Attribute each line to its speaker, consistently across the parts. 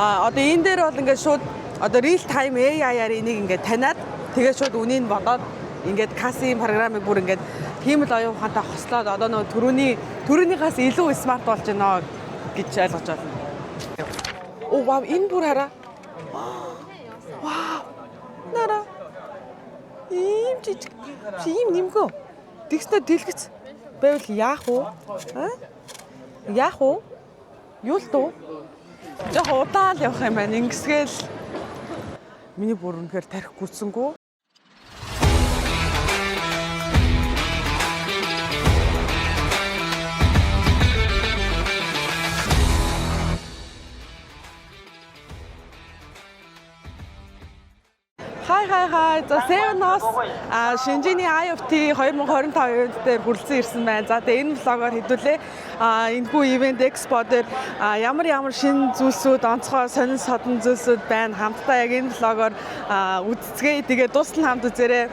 Speaker 1: А одоо энэ дээр бол ингээд шууд одоо real time AI-аар энийг ингээд таниад тэгээд шууд үнийг бодоод ингээд кассын програмыг бүр ингээд тийм л оюун ухаантай хослоод одоо нөгөө төрөөнийхээс илүү smart болж байна гэж ойлгож байна. Оо вау, энэ бүр хараа. Вау. Нара. Ийм жижиг. Чи ийм нэмгөө. Тэгснэ дэлгэц байвал яах вэ? А? Яах вэ? Юу л дөө? Жохо удаан л явах юм байна. Ингэсгээл миний бүр үнэхээр тарих гүцэнгүү. Хай хай хай. За Seven-оос Шинжээний IoT 2025 event дээр хүрэлцэн ирсэн байна. За тэгээ энэ vlog оор хэдүүлээ. Энэхүү event expo дээр ямар ямар шинэ зүйлсүүд, онцгой сонин содон зүйлсүүд байна. Хамтдаа яг энэ vlog оор үзцгээе. Тэгээ дуустал хамт үзээрэй.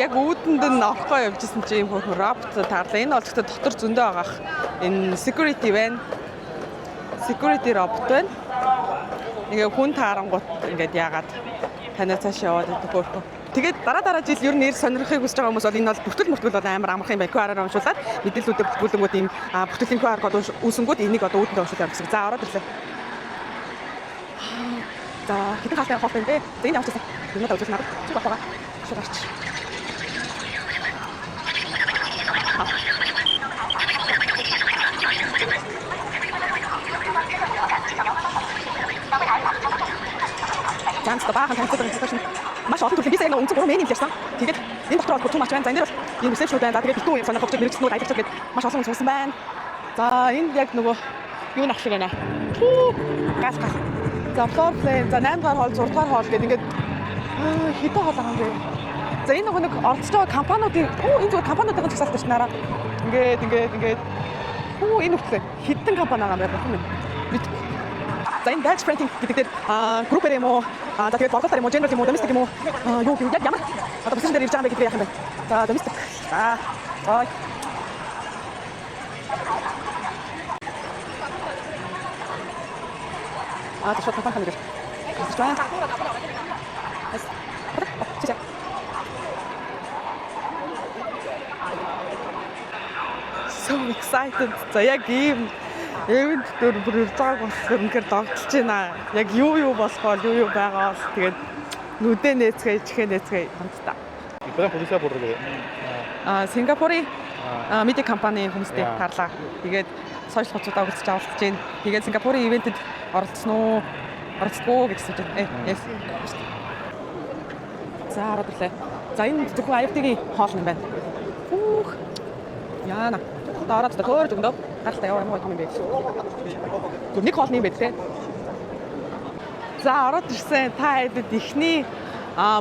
Speaker 1: Яг үүдэнд нь орохгүй явжсэн чи юм хөөрхөн робот таарлаа. Энэ бол гэхдээ дотор зөндөө байгаах. Энэ security байна. Security робот байна. Ингээ хүн таарангууд ингээд яагаад танаа цааш яваад байдаг хөөрхөн. Тэгээд дараа дараа жил ер нь нэр сонирхохыг хүсэж байгаа хүмүүс бол энэ бол бүртгэл мөртгөл бол амар амархан юм байна. QR-аар уншуулад мэдээллүүдээ бүртгүүлэнгүүт ийм бүртгэлийн QR код үүсэнгүүт энийг одоо үүдэндээ уншуулах гэсэн. За ороод ирлээ. За хэдэн хаалтай хоолтой юм бэ? За энэ ямар ч гэсэн. Юмнуудаа үзүүлэх надад чи болох байгаа. Шууд гарч. Занц баахан танилцуулга юм шиг маш олон төрлийн би сая нэг үндсэн 3 меню ярьсан. Тэгээд энэ дотор бол too much байна. За энэ дээр бол ийм reception байна. За тэгээд битүү юм сонирхогч мэрэгчлэнүүд ажиллаж гээд маш олон хүн суусан байна. За энд яг нөгөө юу нах шиг байна. Түү гал гал. За floor plan, за 8 дугаар хоол, 6 дугаар хоол гэдэг ингээд хэдэн хоол байгаа юм бэ? За энэ нөгөө нэг оролцож байгаа компаниудын энэ зүгээр компаниудын жагсаалт шүү нараа. Ингээд ингээд ингээд энэ хүртлээ хэдэн компани байгаа юм бэ? Бурхан минь. Мэдгүй. За энэ badge printing гэдэг дээр группээр юм уу? За тэгээд борлуулалтаар юм уу, general юм уу, domestic юм уу? Юу юу яг ямар одоо position дээр ирж байгаа юм бэ гэдгийг яах юм бэ? За domestic. За. Ой. За шууд компани хамаг. Гэж байна. So excited. За яг ийм event дээр бүр ирж байгааг болохоор үнэхээр догдолж байна. Яг юу юу болох бол юу юу байгаа бол тэгээд нүдээ нээцгээе, чихээ нээцгээе хамтдаа. Сингапурын медиа компани хүмүүстэй таарлаа. Тэгээд social хуцуудаа өгсөж авалцж байна. Тэгээд Сингапурын event эд оролцсон уу? Оролцдгоо гэж асууж байна. Yes. За ороод ирлээ. За энэ зөвхөн IoT-ийн хоол юм байна. Хүүх. Яана. Одоо ороод төөрж өгнө. Гаралтай яваа ямар том юм бэ? Зүр нэг хоолны юм бэ те. За ороод ирсэн та хэдэд эхний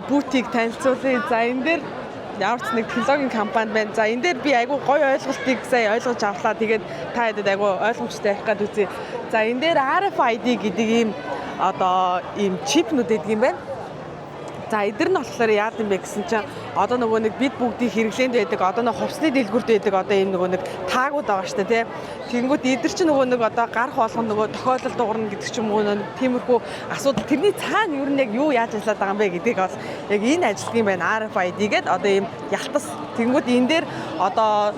Speaker 1: booth ийг танилцуулъя. За энэ дээр ямар ч нэг технологийн компани байна. За энэ дээр би айгүй гоё ойлголтыг сая ойлгож авлаа. Тэгээд та хэдэд айгүй ойлгомжтой ярих гээд үзье. За энэ дээр RFID гэдэг ийм одоо ийм чипнүүд байдаг юм байна. За эдгээр нь болохоор яад юм бэ гэсэн чинь одоо нөгөө нэг бид бүгдийн хэрэглээнд байдаг одоо нэг хувцсны дэлгүүрт байдаг одоо ийм нөгөө нэг tag ууд байгаа штэ тий. Тэгэнгүүт эдгээр чинь нөгөө нэг одоо гарах болгон нөгөө тохиолдол дуурна гэдэг ч юм уу нэг тиймэрхүү асуудал тэрний цаана ер нь яг юу яаж ажиллаад байгаа юм бэ гэдгийг бол яг энэ ажиллах юм байна RFID гээд одоо ийм ялтас. Тэгэнгүүт энэ дээр одоо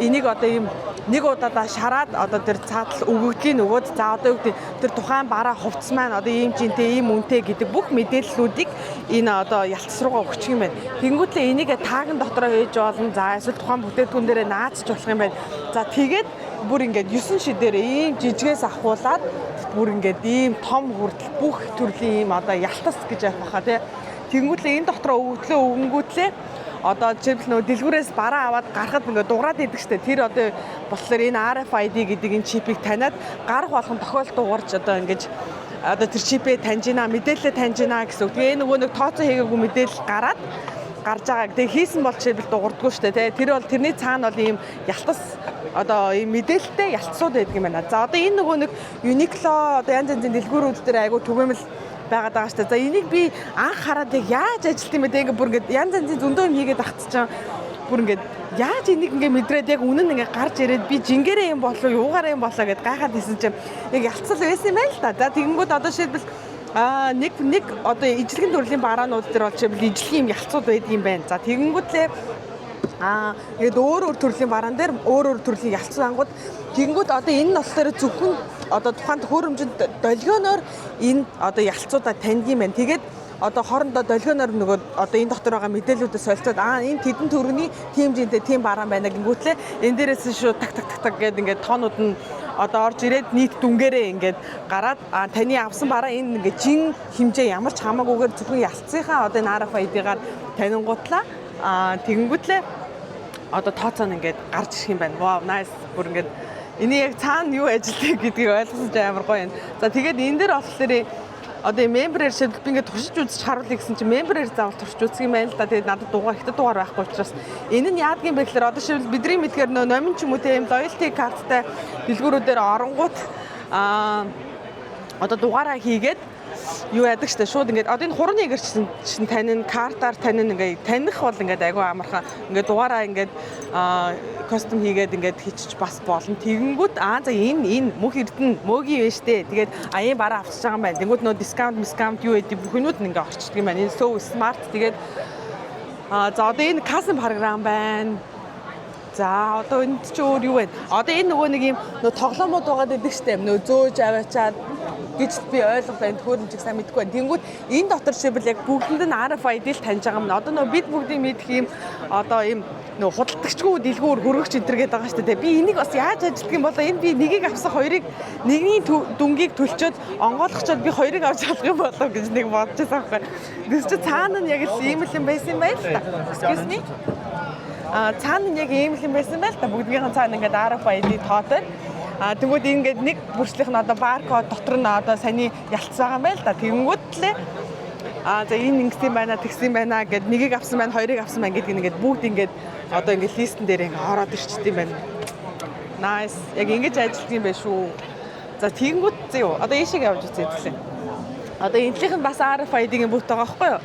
Speaker 1: энийг одоо ийм нэг удаадаа шараад одоо тэр цаатал өгөгдлийн нөгөөд за одоо юу гэдэг тэр тухайн бараа хувцас маань одоо ийм жинтэй ийм үнэтэй гэдэг бүх мэдээллүүдийг энэ одоо ялтас руугаа өгчих юм байна. Тэнгүүтлээ энийг tag ан дотроо хийж болно. За эсвэл тухайн бүтээгдэхүүн дээрээ наацч болох юм байна. За тэгээд бүр ингээд 9 шидээр ийм жижигээс ахуулаад бүр ингээд ийм том хүртэл бүх төрлийн ийм одоо ялтас гэж ярих баха тий. Тэнгүүтлээ энэ дотроо өгөгдлөө өгөнгүүтлээ одоо жишээлбэл нөгөө дэлгүүрээс бараа аваад гарахад ингээд дуграад идэг штэ. Тэр одоо болохоор энэ RFID гэдэг энэ чипийг таниад гарах болгон тохиол дуугарч одоо ингэж одоо тэр чипээ таньж гинэ, мэдээлэлээ таньж гинэ гэсэн үг. Тэгээ нөгөө нэг тооцоо хийгээгүй мэдээлэл гараад гарч байгааг. Тэгээ хийсэн бол жишээлбэл дуурдаггүй штэ тий. Тэр бол тэрний цаана бол ийм ялтас одоо ийм мэдээлэлтэй ялтсууд байдаг юм байна. За одоо энэ нөгөө нэг Uniqlo одоо янз янзын дэлгүүрүүд дээр айгүй түгээмэл байгаад байгаа штэ. За энийг би анх хараад яг яаж ажилт юм бэ? Ингээ бүр ингээд янз янзын зөндөө юм хийгээд ахц чинь бүр ингээд Яаж энийг ингээ мэдрээд яг үнэн нь ингээ гарч ирээд би жингэрээ юм болов юугаараа юм болоо гэд гайхаад исэн чинь яг ялцал байсан юм байна л да. За, тэгэнгүүт одоо жишээлбэл нэг одоо ижлэгэн төрлийн бараанууд дээр бол жишээлбэл ижлэгийн юм ялцууд байдаг юм байна. За, тэгэнгүүтлээ ингээд өөр өөр төрлийн бараан дээр өөр өөр төрлийн ялцсан ангууд тэгэнгүүт одоо энэ нь болохоор зөвхөн одоо тухайн төхөөрөмжөнд долгионоор энэ одоо ялцуудаа таньдаг юм байна. Тэгээд одоо хоорондоо долгионоор нөгөө одоо энэ дотор байгаа мэдээллүүдээ солилцоод энэ тэдэн төгрөгийн тийм жинтэй тийм бараан байна гингүүтлээ энэ дээрээс нь шууд так так так так гээд ингээд тоонууд нь одоо орж ирээд нийт дүнгээрээ ингээд гараад таны авсан бараа энэ ингээд жин хэмжээ ямар ч хамаагүйгээр зөвхөн ялцсынхаа одоо энэ RFID-гаар танингуутлаа тэгэнгүүтлээ одоо тооцоо нь ингээд гарч ирэх юм байна. Wow, nice. Бүр ингээд эний яг цаана юу ажилтдаг гэдгийг ойлгосон чинь амар гоё юм. За, тэгээд энэ дээр болохоор одоо member ээр шийдэл би ингээд туршиж үзэж харуулъя гэсэн чинь member ээр заавал туршиж үзэх юм байна л да. Тэгээд надад дугаар ихтэй дугаар байхгүй учраас энэ нь яадаг юм бэ гэхээр одоо жишээлбэл бидний мэдгээр нөө номин ч юм уу те юм loyalty карттай дэлгүүрүүдээр оронгууд одоо дугаараа хийгээд юу яадаг штэ, шууд ингээд одоо энэ хурууны эгэрчсэн чинь тань картаар тань ингээд таних бол ингээд айгүй амархан ингээд дугаараа ингээд custom хийгээд ингээд хийчих бас болно. Тэгэнгүүт за энэ мөнх эрдэнэ мөөгийн юм штэ. Тэгээд ийм бараа авчиж байгаа юм байна. Тэнгүүт нөө discount discount юу гэдэг бүхнүүд нь ингээд орчдөг юм байна. Энэ so smart. Тэгээд за, одоо энэ кассын програм байна. За, одоо энд чи өөр юу вэ? Одоо энэ нөгөө нэг юм нөгөө тоглоомууд байгаа гэдэг штэ. Нөгөө зөөж аваачаад гэж би ойлголоо, энэ төхөөрөмжийг сайн мэдэхгүй байна. Тэнгүүд энэ дотор жишээлбэл яг бүгдэнд нь RFID л таньж байгаа юм. Одоо нөгөө бид бүгдийн мэдэх юм одоо ийм нөгөө худалдагчгүй дэлгүүр хөргөгч энэ төр гэдэг байгаа шүү дээ. Би энийг бас яаж ажилтдаг юм болоо, энэ би нэгийг авсан, хоёрыг нэгний дүнгийг төлчөөд онгойлгочоод би хоёрыг авч чадах юм болов гэж нэг бодож байсан байхгүй. Тэгс чи цаана нь яг л ийм л юм байсан юм байна л та. Excuse me. Цаана нь яг ийм л юм байсан байл та. Бүгднийхэн цаана ингээд RFID тоотой. Тэгвэл ингээд нэг бүрчлэх нь одоо баркод дотор нь одоо саяны ялцсан байгаа юм байна л да. Тэгэнгүүт лээ за, энэ ингэсэн байна, тэгсэн байна гэд нэгийг авсан байна, хоёрыг авсан байна гэдгийг ингээд бүгд ингээд одоо ингээд list эн дээр ингээд ороод ирчихдээ юм байна. Nice. Яг ингэж ажилтдаг юм байна шүү. За, тэгэнгүүт зөө юу. Одоо ийшээ явж үзье хэвлээ. Одоо энэлийнх нь бас RFID-ийн booth байгаа байхгүй юу?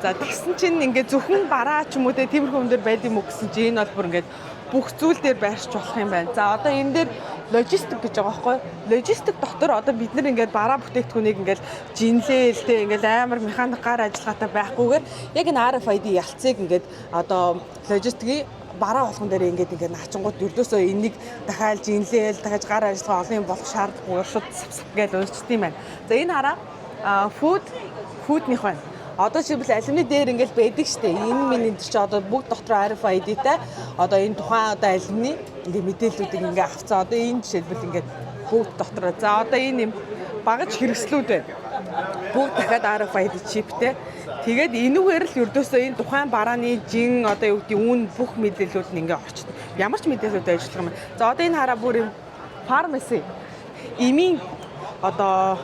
Speaker 1: За, тэгсэн чинь ингээд зөвхөн бараа ч юм уу те тиймэрхүү юм дээр байд юм уу гэсэн чинь энэ бол бүр ингээд бүх зүйл дээр байрч болох юм байна. За, одоо энэ дээр логистик гэж байгаа байхгүй юу? Логистик дотор одоо бид нар ингээд бараа бүтээгдэхүүнийг ингээд жинлээл те ингээд амар механик гар ажиллагаатай байхгүйгээр яг энэ RFID ялцыг ингээд одоо логистикийн бараа болгон дээр ингээд наачингууд ердөөсөө энийг дахиад жинлээл дахиад гар ажиллагаа олон юм болох шаардлагагүй шууд сап сап гэж уншчихдээ юм байна. За, энэ хараа food-ных байна. Одоо жишээлбэл алюминий дээр ингээл байдаг штэ. Энэ минь энэ чи одоо бүгд дотор RFID-тай одоо энэ тухайн одоо алюминий ингээ мэдээллүүдийг ингээ авцаа. Одоо энэ жишээлбэл ингээд бүгд дотор. За, одоо энэ юм багаж хэрэгслүүд байна. Бүгд дахиад RFID чиптэй. Тэгээд энүүгээр л ердөөсөө энэ тухайн барааны жин одоо юу гэдэг үн бүх мэдээллүүд нь ингээ орчдөг. Ямар ч мэдээллүүд ажиллах юм. За, одоо энэ хараа бүр юм pharmacy эмийн одоо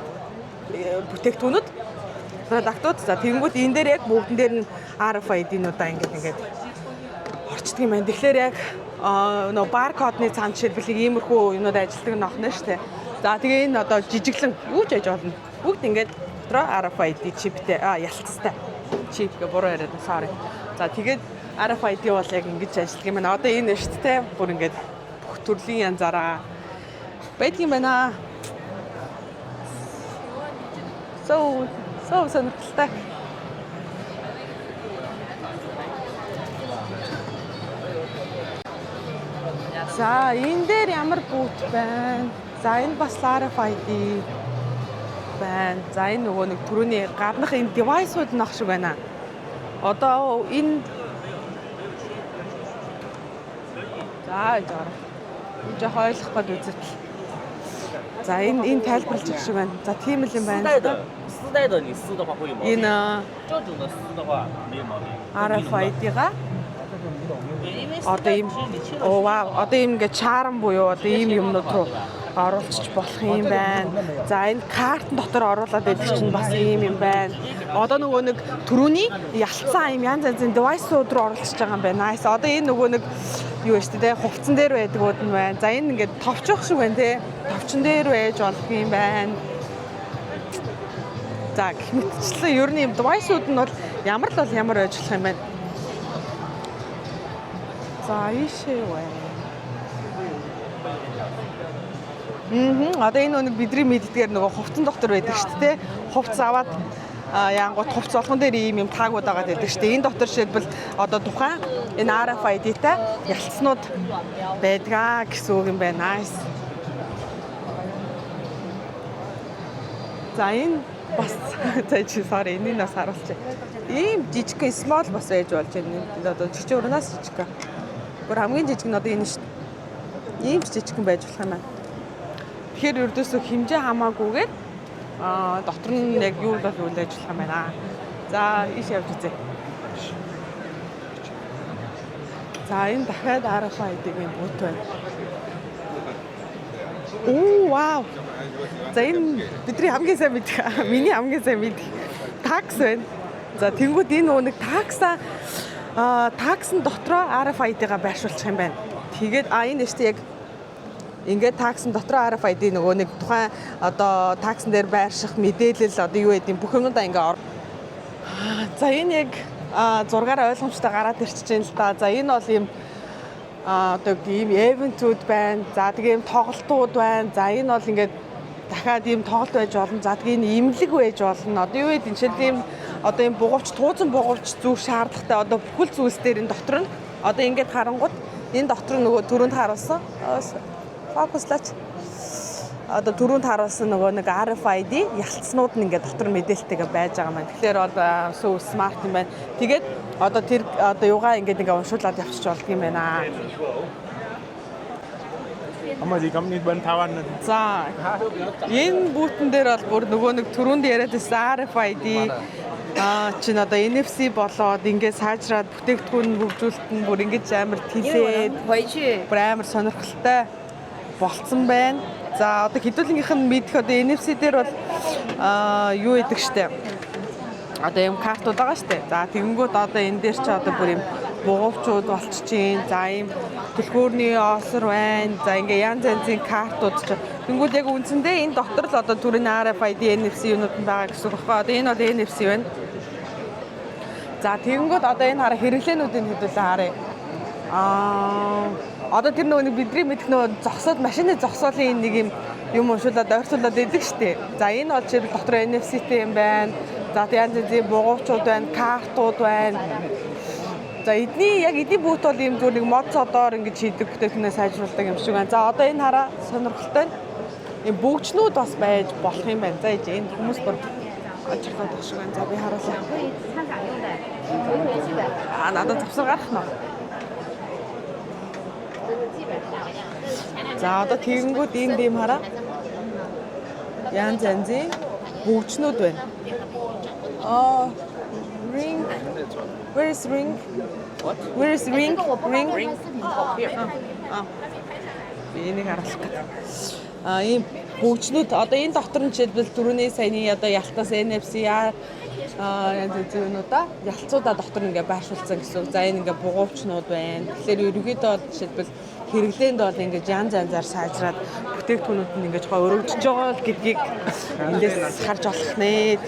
Speaker 1: бүтээгдэхүүнүүд product ууд. За, тэгэнгүүт энэ дээр яг бүгдэн дээр нь RFID-нуудаа ингээд орчдөг юм байна. Тэгэхээр яг нөө баркодны цаан жишээлбэл иймэрхүү юмнууд ажилладаг нь охно шүү дээ. За, тэгээ энэ одоо жижиглэн юу ч яж болно. Бүгд ингээд дотроо RFID чиптэй ялцтай. Чип гэ буруу яриад, sorry. За, тэгээд RFID бол яг ингэж ажилладаг юм байна. Одоо энэ шүү дээ. Бүр ингээд бүх төрлийн янзаараа байдаг юм байна. So сонирхолтой. За, энэ дээр ямар booth байна? За, энэ бас RFID байна. За, энэ нөгөө нэг түрүүний гаднах энэ device ууд нөх шиг байна. Одоо энэ за жаар. Жохоо ойлгох гээд үзэл. За, энэ тайлбарлаж өгөх шиг байна. За, тийм л юм байна.
Speaker 2: 丝带的你撕的话会有毛病。
Speaker 1: Энэ
Speaker 2: 这种的撕的话没有毛病。
Speaker 1: RFID-га одоо ийм оо вау, одоо ийм ингээ charm буюу одоо ийм юмнууд руу оруулчих болох юм байна. За, энэ картн дотор оруулаад байдаг чинь бас ийм юм байна. Одоо нөгөө нэг түрүүний ялцсан ийм янз янзын device-ууд руу оруулчихж байгаа юм байна. Nice. Одоо энэ нөгөө нэг юу вэ шүү дээ, хувцсан дээр байдгууд нь байна. За, энэ ингээд товчох шиг байна те. Товчон дээр байж болох юм байна. За, гэх мэтчлэн ер нь ийм device-ууд нь бол ямар л бол ямар байж болох юм байна. За, ийшээ вэ. Мм. Одоо энэ нэг бидний мэддгээр нөгөө хувцсан дотор байдаг шүү дээ. Хувц аваад яангууд хувц болгон дээр ийм юм tag ууд агаад байдаг шүү дээ. Энэ дотор жишээлбэл одоо тухайн энэ RFID-тай ялцснууд байдгаа гэсэн үг юм байна. Nice. За, энэ бас, за, чи, sorry, энийг бас харуулчих. Ийм жижигхэн small бас байж болж байна. Одоо жижиг урнаас жижиг. Бүр хамгийн жижиг нь одоо энэ шүү дээ. Ийм ч жижигхэн байж болох юм байна. Тэгэхээр ердөөсөө хэмжээ хамаагүйгээр дотор нь яг юу бол үлээж болох юм байна. За, ийш явж үзье. За, энэ дахиад RFID-ийн booth байна. Оо, вау. За, энэ бидний хамгийн сайн мэдэх, миний хамгийн сайн мэдэх такс байна. За, тэнгууд энэ нөгөө нэг таксан дотроо RFID-га байршуулчих юм байна. Тэгээд энэ шүү дээ, яг ингээд таксан дотроо RFID нөгөө нэг тухайн одоо таксан дээр байрших мэдээлэл, одоо юу гэдэг, бүх юмудаа ингээ ор. За, энэ яг зургаараа ойлгомжтой гараад ирчихэж байна л да. За, энэ бол ийм одоо ийм event үүд байна. За, тэгээ ийм тоглолтууд байна. За, энэ бол ингээд дахиад ийм тоглолт байж болно. За, тэгээ энэ имлэг байж болно. Одоо юу гэдэг чинь ийм одоо ийм бугуувч, туузан бугуувч зүүх шаардлагатай одоо бүхэл зүйлс дээр энэ дотор нь одоо ингээд харангууд энэ дотор нь нөгөө түрүүнд харуулсан, фокуслаач, одоо түрүүнд харуулсан нөгөө нэг RFID ялцснууд нь ингээд дотор мэдээлэлтэйгээ байж байгаа маань. Тэгэхээр бол so smart юм байна. Тэгээд одоо тэр одоо юугаа ингээд ингээ уншуулад явчих болдго юм байна.
Speaker 3: 咁啊，是咁，你揾台灣啦。
Speaker 1: За, энэ booth эн дээр бол бүр нөгөө нэг түрүүнд яриад байсан RFID чинь одоо NFC болоод ингээд сайжраад, бүтээгдэхүүн хөгжүүлэлт нь бүр ингэж амар тэлээд
Speaker 4: 回去
Speaker 1: бүр амар сонирхолтой болцсон байна. За, одоо хэдүүлгийнх нь мэдэх одоо NFC дээр бол юу идэг штэ. Одоо юм картууд байгаа штэ. За, тэгэнгүүт одоо энэ дээр чи одоо бүр юм бугуувчууд болчихж гин. За, ийм түлхүүрний оосор байна. За, ингээ янз янзын картууд чи. Тэнгүүд яг үндсэндээ энэ дотор л одоо түрүүний RFID, NFC юмнууд нь байгаа гэсэн үг байхгүй. Одоо энэ бол NFC байна. За, тэгэнгүүт одоо энэ хараа, хэрэглээнүүдийг хэдүүлээ харъя. Одоо тэр нөгөө нэг бидний мэдэх нөгөө зогсоод, машины зогсоолын нэг юм юм уншуулад ойртуулад идэг штэ. За, энэ бол жишээлбэл дотор NFC-тэй юм байна. За, тэг янз янзын бугуувчууд байна, картууд байна. За, эдний яг эдний booth бол ийм зүгээр нэг мод цодоор ингэж хийдэг бүтээгдэхүүнээ сайжруулдаг юм шиг байна. За, одоо энэ хараа, сонирхолтой нь ийм бөгжнүүд бас байж болох юм байна. За, энэ хүмүүс бүр ажиглаад байх шиг байна. За, би харуулъя.
Speaker 4: 可以参展用的，回去的，
Speaker 1: Аа, надад завсар гарах нь.
Speaker 4: 基本上。
Speaker 1: За, одоо тэгэнгүүт энд ийм хараа. Янз янзын бөгжнүүд байна. Аа, ring. Where is ring?
Speaker 2: What?
Speaker 1: Where is ring? Ring.
Speaker 2: Ring? Oh, here.
Speaker 1: Аа. Би энийг харуулах гэдэг. Аа, ийм бөгжнүүд одоо энэ дотор нь жишээлбэл түрүүний саяны одоо ялтаас NFC янз янзын юмнуудаа, ялцуудаа дотор нь ингээ байршуулсан гэсэн үг. За, энэ ингээ бугуувчнууд байна. Тэгэхээр ерөнхийдөө бол жишээлбэл хэрэглээнд бол ингэж янз янзаар сайжраад, бүтээгдэхүүнүүд нь ингэж гоо өргөжж байгаа л гэдгийг эндээс харж болох нэ.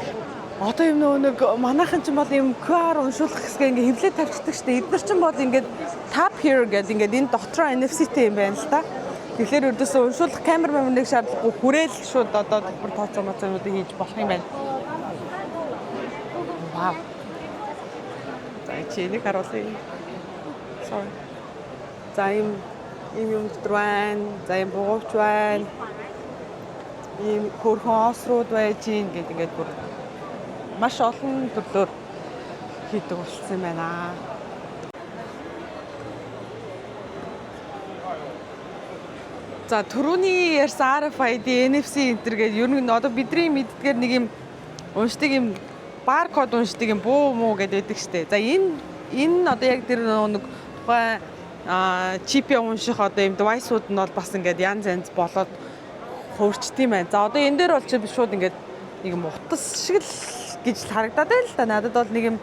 Speaker 1: Одоо юм нөгөө нэг манайхан ч бол юм QR уншуулах хэсгээ ингээ хэвлээ тавьчихдаг штэ. Эдгээр чинь бол ингээд tap here гэдэг ингээд энэ дотроо NFC-тэй юм байна л та. Тэгэхээр ердөөсөө уншуулах камер мамныг шаардлагагүй, хүрээл шууд одоо бүр тооцоо моцоонуудыг хийж болох юм байна. Вау. За, чи энийг харуулъя. Sorry. За, ийм юм дотор байна. За, ийм бугуувч байна. Ийм хөөрхөн оосрууд байж гин гэд ингээд бүр маш олон төрлөөр хийдэг болсон юм байна. За, түрүүний ярьсан RFID, NFC энэ төр гэдэг ер нь одоо бидний мэддгээр нэг юм уншдаг, юм баркод уншдаг юм буу муу гэдэг байдаг штэ. За, энэ одоо яг тэр нэг тухайн чипээ унших одоо юм device ууд нь бол бас ингээд янз янз болоод хувирчд юм байна. За, одоо энэ дээр бол чи би шууд ингээд нэг юм утас шиг л гэж л харагдаад байна л да. Надад бол нэг юм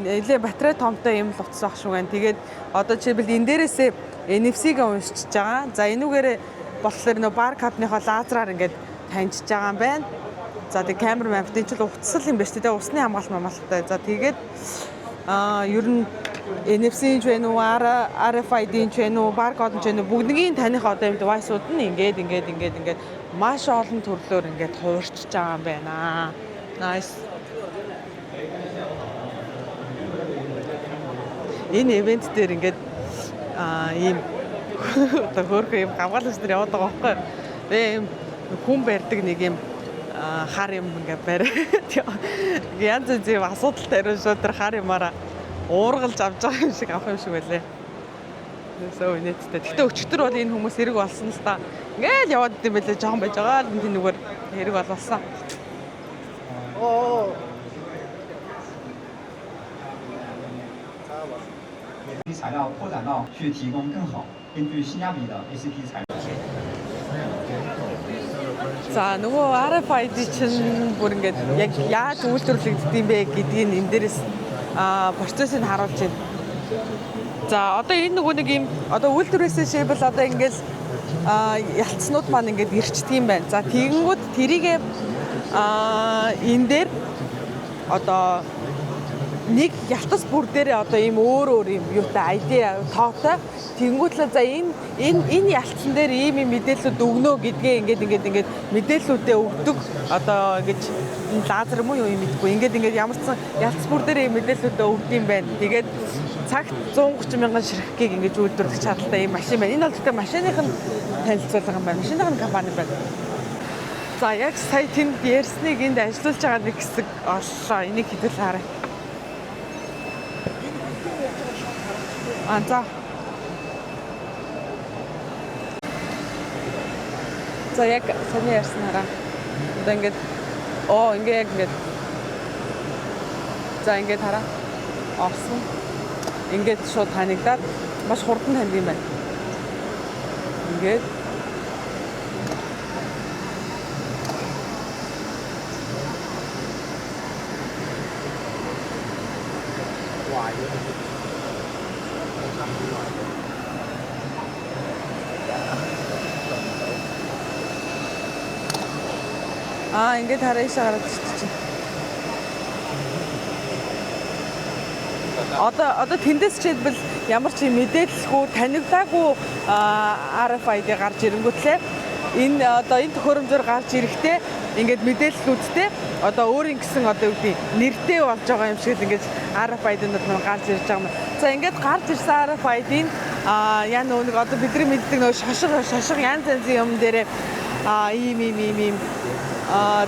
Speaker 1: нэлээ батарей томтой юм л утас байх шиг байна. Тэгээд одоо жишээлбэл энэ дээрээсээ NFC-г уншиж байгаа. За, энүүгээр болохоор нөө баркодныхоо лазераар ингээд таньжиж байгаа юм байна. За, тэг камер мамтын ч л утас л юм байна шүү дээ. Усны хамгаалалт мамаалтай. За, тэгээд ер нь NFC-ч байна уу, RFID-ч байна уу, баркод ч байна уу, бүгднийг таних одоо юм device-ууд нь ингээд ингээд ингээд ингээд маш олон төрлөөр ингээд хувирчж байгаа юм байна. Nice. Энэ event дээр ингээд ийм одоо хөөрхөн юм гавгаалагч нар яваад байгаа байхгүй юу? Тэгээ ийм хүн барьдаг нэг юм хар юм ингээд барь. Янз янзын юм асуудал тариун шууд тэр хар юмараа уургалж авч байгаа юм шиг авах юм шиг байлээ. So инээдтэй. Гэхдээ өчигдөр бол энэ хүмүүс хэрэг болсон л та. Ингээл яваад идэм байлээ, жоохон байж байгаа л энэ нүгээр хэрэг бололсон.
Speaker 5: 材料拓展到去提供更好、更具性价比的 ACP 材料。
Speaker 1: За, нөгөө RFID чинь бүр ингээд яг яаж үйлдвэрлэгддэг юм бэ гэдгийг энэ дээрээс процессыг харуулж байна. За, одоо энэ нөгөө нэг юм одоо үйлдвэрээсээ шийбэл одоо ингээд ялцснууд маань ингээд ирчдэг юм байна. За, тэгэнгүүт тэрийг энэ дээр одоо нэг ялтас бүр дээрээ одоо ийм өөр өөр юм юутай ID тоотой тэгэнгүүтлээ, за, энэ ялцсан дээр ийм ийм мэдээллүүд өгнө гэдгээ ингээд ингээд ингээд мэдээллүүдээ өгдөг. Одоо ингэж энэ лазер юм уу, юу юм мэдэхгүй, ингээд ингээд ямар ч сан ялц бүр дээр ийм мэдээллүүдээ өгд юм байна. Тэгээд цагт 130 мянган ширхгийг ингэж үйлдвэрлэх чадaltaй ийм машин байна. Энэ бол гэхдээ машиных нь танилцуулга юм байна. Машиных нь компани байна. За, яг сая тэнд ярьсныг энд ажиллуулж байгаа нэг хэсэг оллоо. Энийг хэдүүл харъя. А, за. За, яг саяны ярьсан хараа. Одоо ингээд ингээ яг ингээд, за, ингээд хараа. Орсон. Ингээд шууд танигдаад маш хурдан таньд юм байна. Ингээд. Ингээд хараа, ийшээ гараад ирчих чинь. Одоо тэндээс жишээлбэл ямар ч юм мэдээлэлгүй танигдаагүй RFID гарч ирэнгүүтлээ энэ одоо энэ төхөөрөмжөөр гарч ирэхдээ ингээд мэдээллүүдтэй одоо өөрийн гэсэн одоо юу гэдэг нэртэй болж байгаа юм шиг л ингээд RFID-нууд маань гарч ирж байгаа юм. За, ингээд гарч ирсэн RFID-ийн яа нөгөө нэг одоо бидний мэддэг нөгөө шошго шошго янз янзын юм дээрээ ийм ийм ийм ийм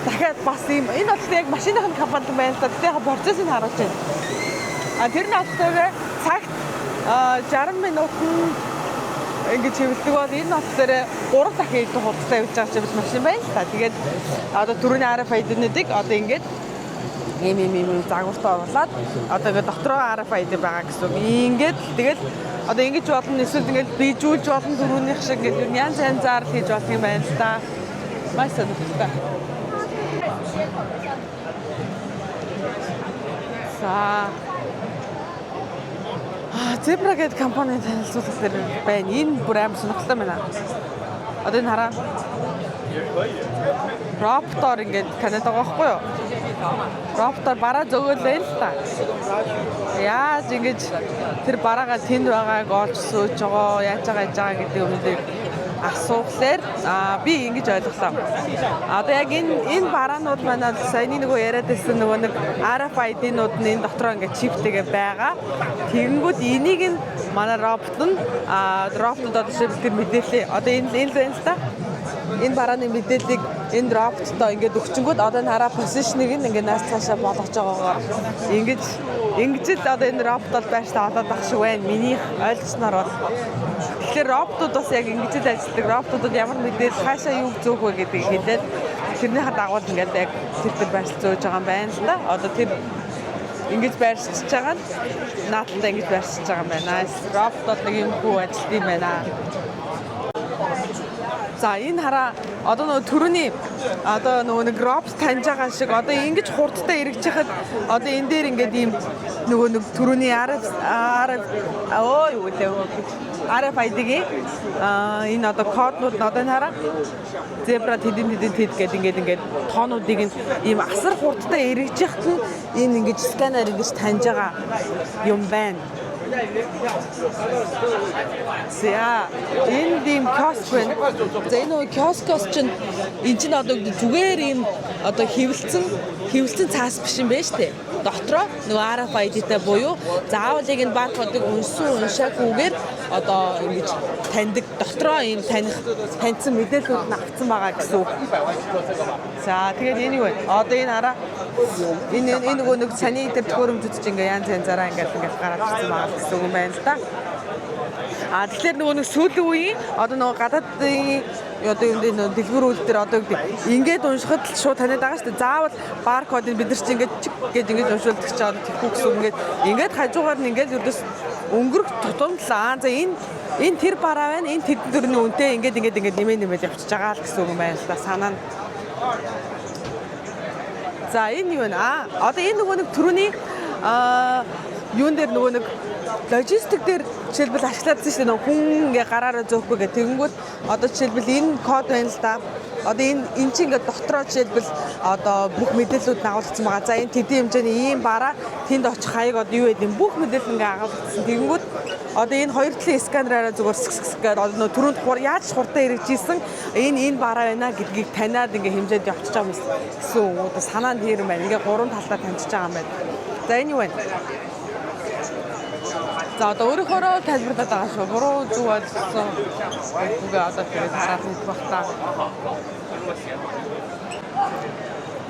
Speaker 1: дахиад бас ийм энэ бол яг машиныхын компани байна л да. Гэтэ яг процессыг харуулж байна. Тэр нь болохоор цагт 60 минутанд ингэж хэвлэдэг бол энэ болохоор 3 дахин илүү хурдтай явж байгаа ч машин байна л та. Тэгээд одоо түрүүний RFID-нүүдийг одоо ингээд ийм ийм ийм загвартаа оруулаад одоо ингээд дотроо RFID байгаа гэсэн үг. Ингээд тэгэл одоо ингэж болно, эсвэл ингээд бийжүүлж болно, түрүүнийх шиг ингээд ер нь янз янзаар л хийж болох юм байна л та. Маш сонирхолтой. За. Zebra гэдэг компанийн танилцуулга дээр байна. Энэ бүр амар сонирхолтой байна. Одоо энэ хараа. Роботоор ингээд таниад байгаа байхгүй юу? Роботоор бараа зөөгөөлээ л та. Яаж ингэж тэр бараагаа тэнд байгааг олж сууж байгаа, яаж байгаа, яаж байгаа гэдэг юмнуудыг асуухлаар би ингэж ойлголоо. Одоо яг энэ бараанууд манай саяны нөгөө яриад байсан нөгөө нэг RFID-нууд нь энэ дотроо ингээд чиптэйгээ байгаа. Тэгэнгүүт энийг нь манай робот нь роботод одоо жишээлбэл тэр мэдээлэл одоо энэ л байна л та. Энэ барааны мэдээллийг энэ роботтой ингээд өгчөнгүүд одоо энэ хараа position-ыг нь ингээд нааш цаашаа болгож байгаагаар ингэж л одоо энэ робот бол байрштай олоод ах шиг байна. Миний ойлгосноор бол. Тэгэхээр роботууд бас яг ингэж л ажилладаг. Роботуудад ямар мэдээлэл хаашаа юу зөөх вэ гэдгийг хэлээд тэрнийхээ дагуу ингээд яг тэр байршил зөөж байгаа юм байна л да. Одоо тэр ингэж байршиж байгаа нь наадталтай ингэж байршиж байгаа юм байна. Робот бол нэг юм хүү ажилт юм байна. За, энэ хараа, одоо нөгөө түрүүний одоо нөгөө нэг робот таньж байгаа шиг одоо ингэж хурдтай эргэж хахад одоо энэ дээр ингээд ийм нөгөө нэг түрүүний RF RF юу лээ RFID-гийн энэ одоо коднууд нь одоо энэ хараа, зебра тэдэн тэдэн тэд гэдэг ингээд ингээд тоонуудыг нь ийм асар хурдтай эргэж яхад нь энэ ингэж сканер ингэж таньж байгаа юм байна. За, энд ийм киоск байна. За, энэ нөгөө киоскоос чинь эн чинь одоо зүгээр ийм одоо хэвлэлцэн цаас биш юм байна штэ. Дотроо нөгөө RFID-тэй буюу заавал яг энэ баркодыг уншсан уншаагүйгээр одоо ингэж таньдаг, дотроо ийм таних таньсан мэдээллүүд нь авцсан байгаа гэсэн үг. За, тэгээд энэ юу вэ? Одоо энэ хараа, энэ энэ нөгөө нэг саний дээр төхөөрөмжүүд чинь ингээ янз янзаараа ингээд ингээд гараад ирсэн байгаа гэсэн үг юм байна л да. А, тэгэхээр нөгөө нэг сүүлийн үеийн одоо нөгөө гадаадын одоо юм дээр нөгөө дэлгүүрүүд дээр одоо юу гэдэг, ингээд уншихад л шууд таниад байгаа шүү дээ. Заавал баркодыг бид нар чинь ингээд чик гэж ингээд уншуулдаг чи одоо тэгэхгүй гэсэн үг, ингээд ингээд хажуугаар нь ингээд ердөөс өнгөрөх тутамд л аа, за, энэ тэр бараа байна. Энэ тэдэн төрний үнэтэй, ингээд ингээд ингээд нэмээ нэмээд явчихж байгаа л гэсэн үг юм байна л да. Санаа нь. За, энэ юу вэ? А, одоо энэ нөгөө нэг түрүүний юун дээр, нөгөө нэг логистик дээр жишээлбэл ашиглаадсан шүү дээ, нөгөө хүн ингээ гараараа зөөхгүй гэх. Тэгэнгүүт одоо жишээлбэл энэ код байна л да. Одоо энэ чинь ингээ дотроо жишээлбэл одоо бүх мэдээллүүд нь агуулгдсан байгаа. За, энэ тэдний хэмжээний ийм бараа, тэнд очих хаяг, одоо юу гэдэг юм, бүх мэдээлэл ингээ агуулгдсан. Тэгэнгүүт одоо энэ хоёр талын сканераараа зүгээр ск ск гэдэг, одоо нөгөө түрүүнд хур яаж хурдан хэрэгжижсэн энэ бараа байна гэдгийг таниад ингээ хэмжээд явчихж байгаа юм гэсэн үг. Одоо санаа нь тэр юм байна. Ингээ гурван талдаа таньчихж байгаа юм байна. За, энэ юу вэ? За, одоо өөрөөхөөрөө тайлбарлаад байгаа шүү. Буруу зүг ойлгосон үгээ одоо тэгээд хараад мэдэх бах та.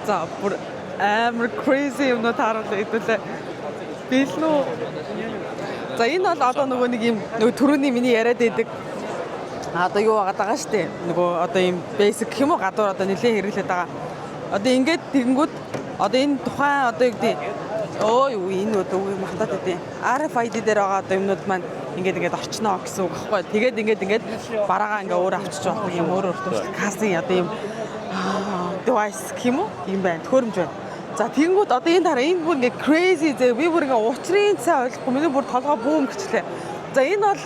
Speaker 1: За, бүр амар crazy юмнууд харуулаа хэдүүлээ. Бэлэн үү? За, энэ бол одоо нөгөө нэг юм, нөгөө түрүүний миний яриад байдаг одоо юу байгаад байгаа штэ. Нөгөө одоо ийм basic гэх юм уу, гадуур одоо нэлээд хэрэглээд байгаа. Одоо ингээд тэгэнгүүт одоо энэ тухайн одоо юу гэдэг, өө юу, энэ одоо үг мартаад байдیں۔ RFID дээр байгаа одоо юмнууд маань ингээд ингээд орчноо гэсэн үг байхгүй. Тэгээд ингээд ингээд бараагаа ингээ өөр авчиж болдог юм, өөр өөртөө кассын одоо юм device гэх юм уу? Юм байна. Төхөөрөмж байна. За, тэгэнгүүт одоо энэ дараа энэ бүр ингээ crazy зэ, би бүр ингээ учрын цай ойлгохгүй, миний бүр толгой бүүм гэчлээ. За, энэ бол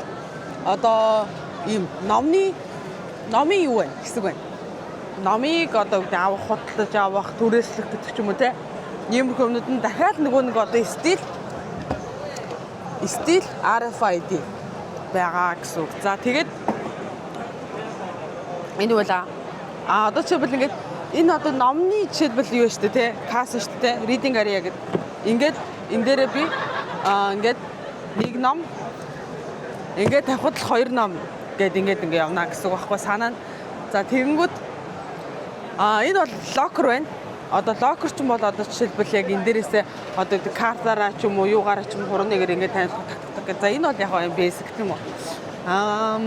Speaker 1: одоо ийм номын юу вэ хэсэг байна. Номыг одоо гэдэг авах, худалдаж авах, түрээслэх гэдэг ч юм уу те. Иймэрхүү юмнууд нь дахиад нөгөө нэг одоо still RFID байгаа гэсэн үг. За, тэгээд энэ юу вэ? А, одоо жишээлбэл ингээд энэ одоо номны жишээлбэл юу вэ шүү дээ те. Касс шүү дээ. Reading area гэдэг. Ингээд энэ дээрээ би ингээд нэг ном ингээд тавихад л хоёр ном гэд ингээд ингээд явна гэсэн үг байхгүй санаа нь. За, тэгэнгүүт энэ бол locker байна. Одоо locker ч юм бол одоо жишээлбэл яг энэ дээрээсээ одоо картаараа ч юм уу, юугаараа ч юм, хурууныгаар ингээд танилцах, так так так. За, энэ бол яг юм basic тийм үү? Аа,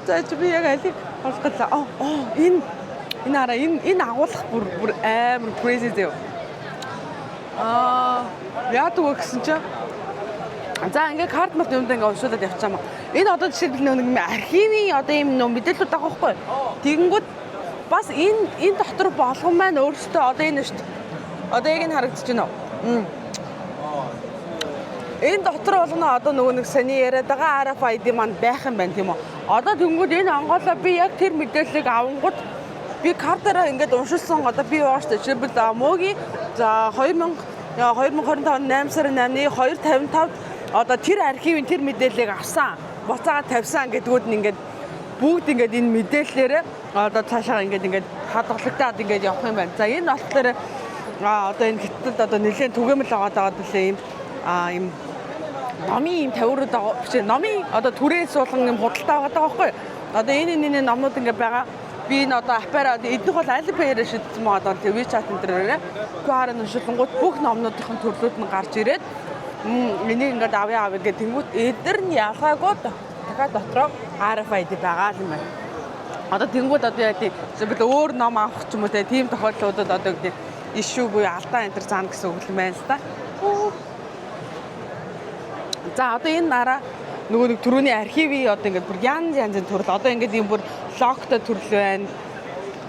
Speaker 1: за, чи би яг алийг олох гэлээ. Оо, энэ энэ хараа, энэ агуулах бүр бүр амар crazy зөө. Аа, яадаг вэ гэсэн чинь. За, ингээ карт март юмдаа ингээ уншуулад явчихаа маа. Энэ одоо жишээлбэл нэг юм архивын одоо юм нөө мэдээлэлүүд байгаа байхгүй. Тэгэнгүүт бас энэ дотор болгон маань өөрөөсөө одоо энэ шүү дээ. Одоо яг энэ харагдаж байна уу? Энэ дотор болгоно одоо нөгөө нэг саний яриад байгаа RFID маань байх юм байна, тийм үү? Одоо тэнгүүд энэ онгоолоо би яг тэр мэдээллийг авангууд би картаараа ингээд уншилсан одоо би байгаа шүү дээ. Жишээлбэл мөөгийн за 2000 2025 оны 8 сарын 8-ны 2:55-д одоо тэр архивын тэр мэдээллийг авсан, буцаагаад тавьсан гэдгүүд нь ингээд бүгд ингээд энэ мэдээллээрээ одоо цаашаа ингээд ингээд хадгалагдаад ингээд явах юм байна. За, энэ болохоор одоо энэ Хятадд одоо нэлээд түгээмэл байгаа даа нэлээд ийм номын ийм тавиурууд байгаа биш ээ, номын одоо түрээс болон юм худалдаа байгаа байхгүй юу? Одоо энэ номнууд ингээд байгаа. Би энэ одоо app аараа, эднийх бол Alipay-аар шийдсэн байгаа даа. Тэгээ WeChat энэ дээрээ QR-ын уншилангууд бүх номнуудын төрлүүд нь гарч ирээд энийг ингээд авъя авъя гэх тэнгуут эдэр нь ялгаагүй дахиад дотроо RFID байгаа юм байна. Одоо тэнгууд одоо яа тийм жишээлбэл өөр ном авах ч юм уу те, тийм тохиолдлуудад одоо гэдэг issue буюу алдаа энэ төр заана гэсэн үг юм байна л да. За, одоо энэ нараа нөгөө нэг түрүүний архивын одоо ингээд бүр янз янзын төрөл, одоо ингээд ийм бүр lock той төрөл байна.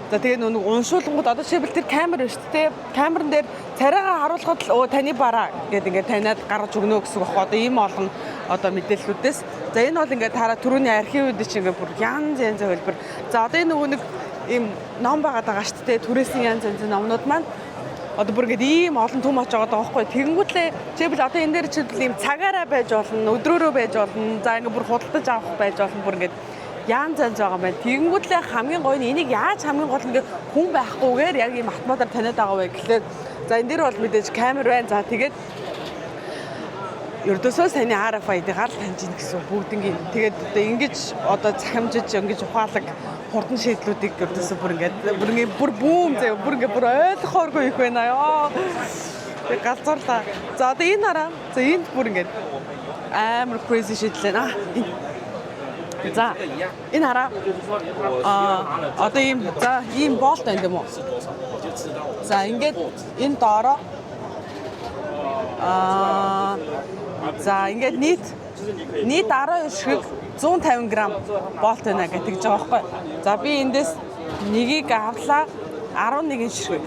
Speaker 1: За, тэгээ нөгөө нэг уншуулгууд одоо жишээлбэл тэр камер байна шүү дээ. Камерн дээр царайгаа харуулхад л өө, таны бараа гэд ингээд таниад гаргаж өгнө гэсэн үг байхгүй. Одоо ийм олон одоо мэдээллүүдээс. За, энэ бол ингээд хараа, түрүүний архивууд чинь ингээд бүр янз янзын хэлбэр. За, одоо энэ нөгөө нэг ийм ном байгаад байгаа шүү дээ. Түрээсийн янз янзын номнууд маань. Одоо бүр ингээд ийм олон түм оч байгаа байхгүй. Тэгэнгүүтлээ жишээлбэл одоо энэ дээр жишээлбэл ийм цагаараа байж болно, өдрөөрөө байж болно. За ингээд бүр худалдаж авах байж болно. Бүр ингээд янз янз байгаа юм байна. Тэгэнгүүтлээ хамгийн гоё нь энийг яаж хамгийн гол ингээд хүн байхгүйгээр яг ийм автоматар таниад байгаа вэ гэхлээр за энэ дээр бол мэдээж камер байна. За тэгээд ердөөсөө саяны RFID-гаар л таньж ийн гэсэн бүгднгийн. Тэгээд одоо ингэж одоо цахимжиж ингэж ухаалаг хурдан шийдлүүдийг ердөөсөө бүр ингээд бүр ингээд бүр бүүм заяа бүр ингээд бүр ойлгохооргүй их байна ёо. Тэг галзуурлаа. За одоо энэ хараа. За энд бүр ингээд амар crazy шийдлээ. Аа энэ. За энэ хараа. Аа одоо ийм за ийм болт байна юм уу? За ингээд энэ доороо аа за ингээд нийт 12 ширхэг 150 г болт байна гэж тэгж байгаа байхгүй. За би эндээс нэгийг авлаа 11 ширхэг.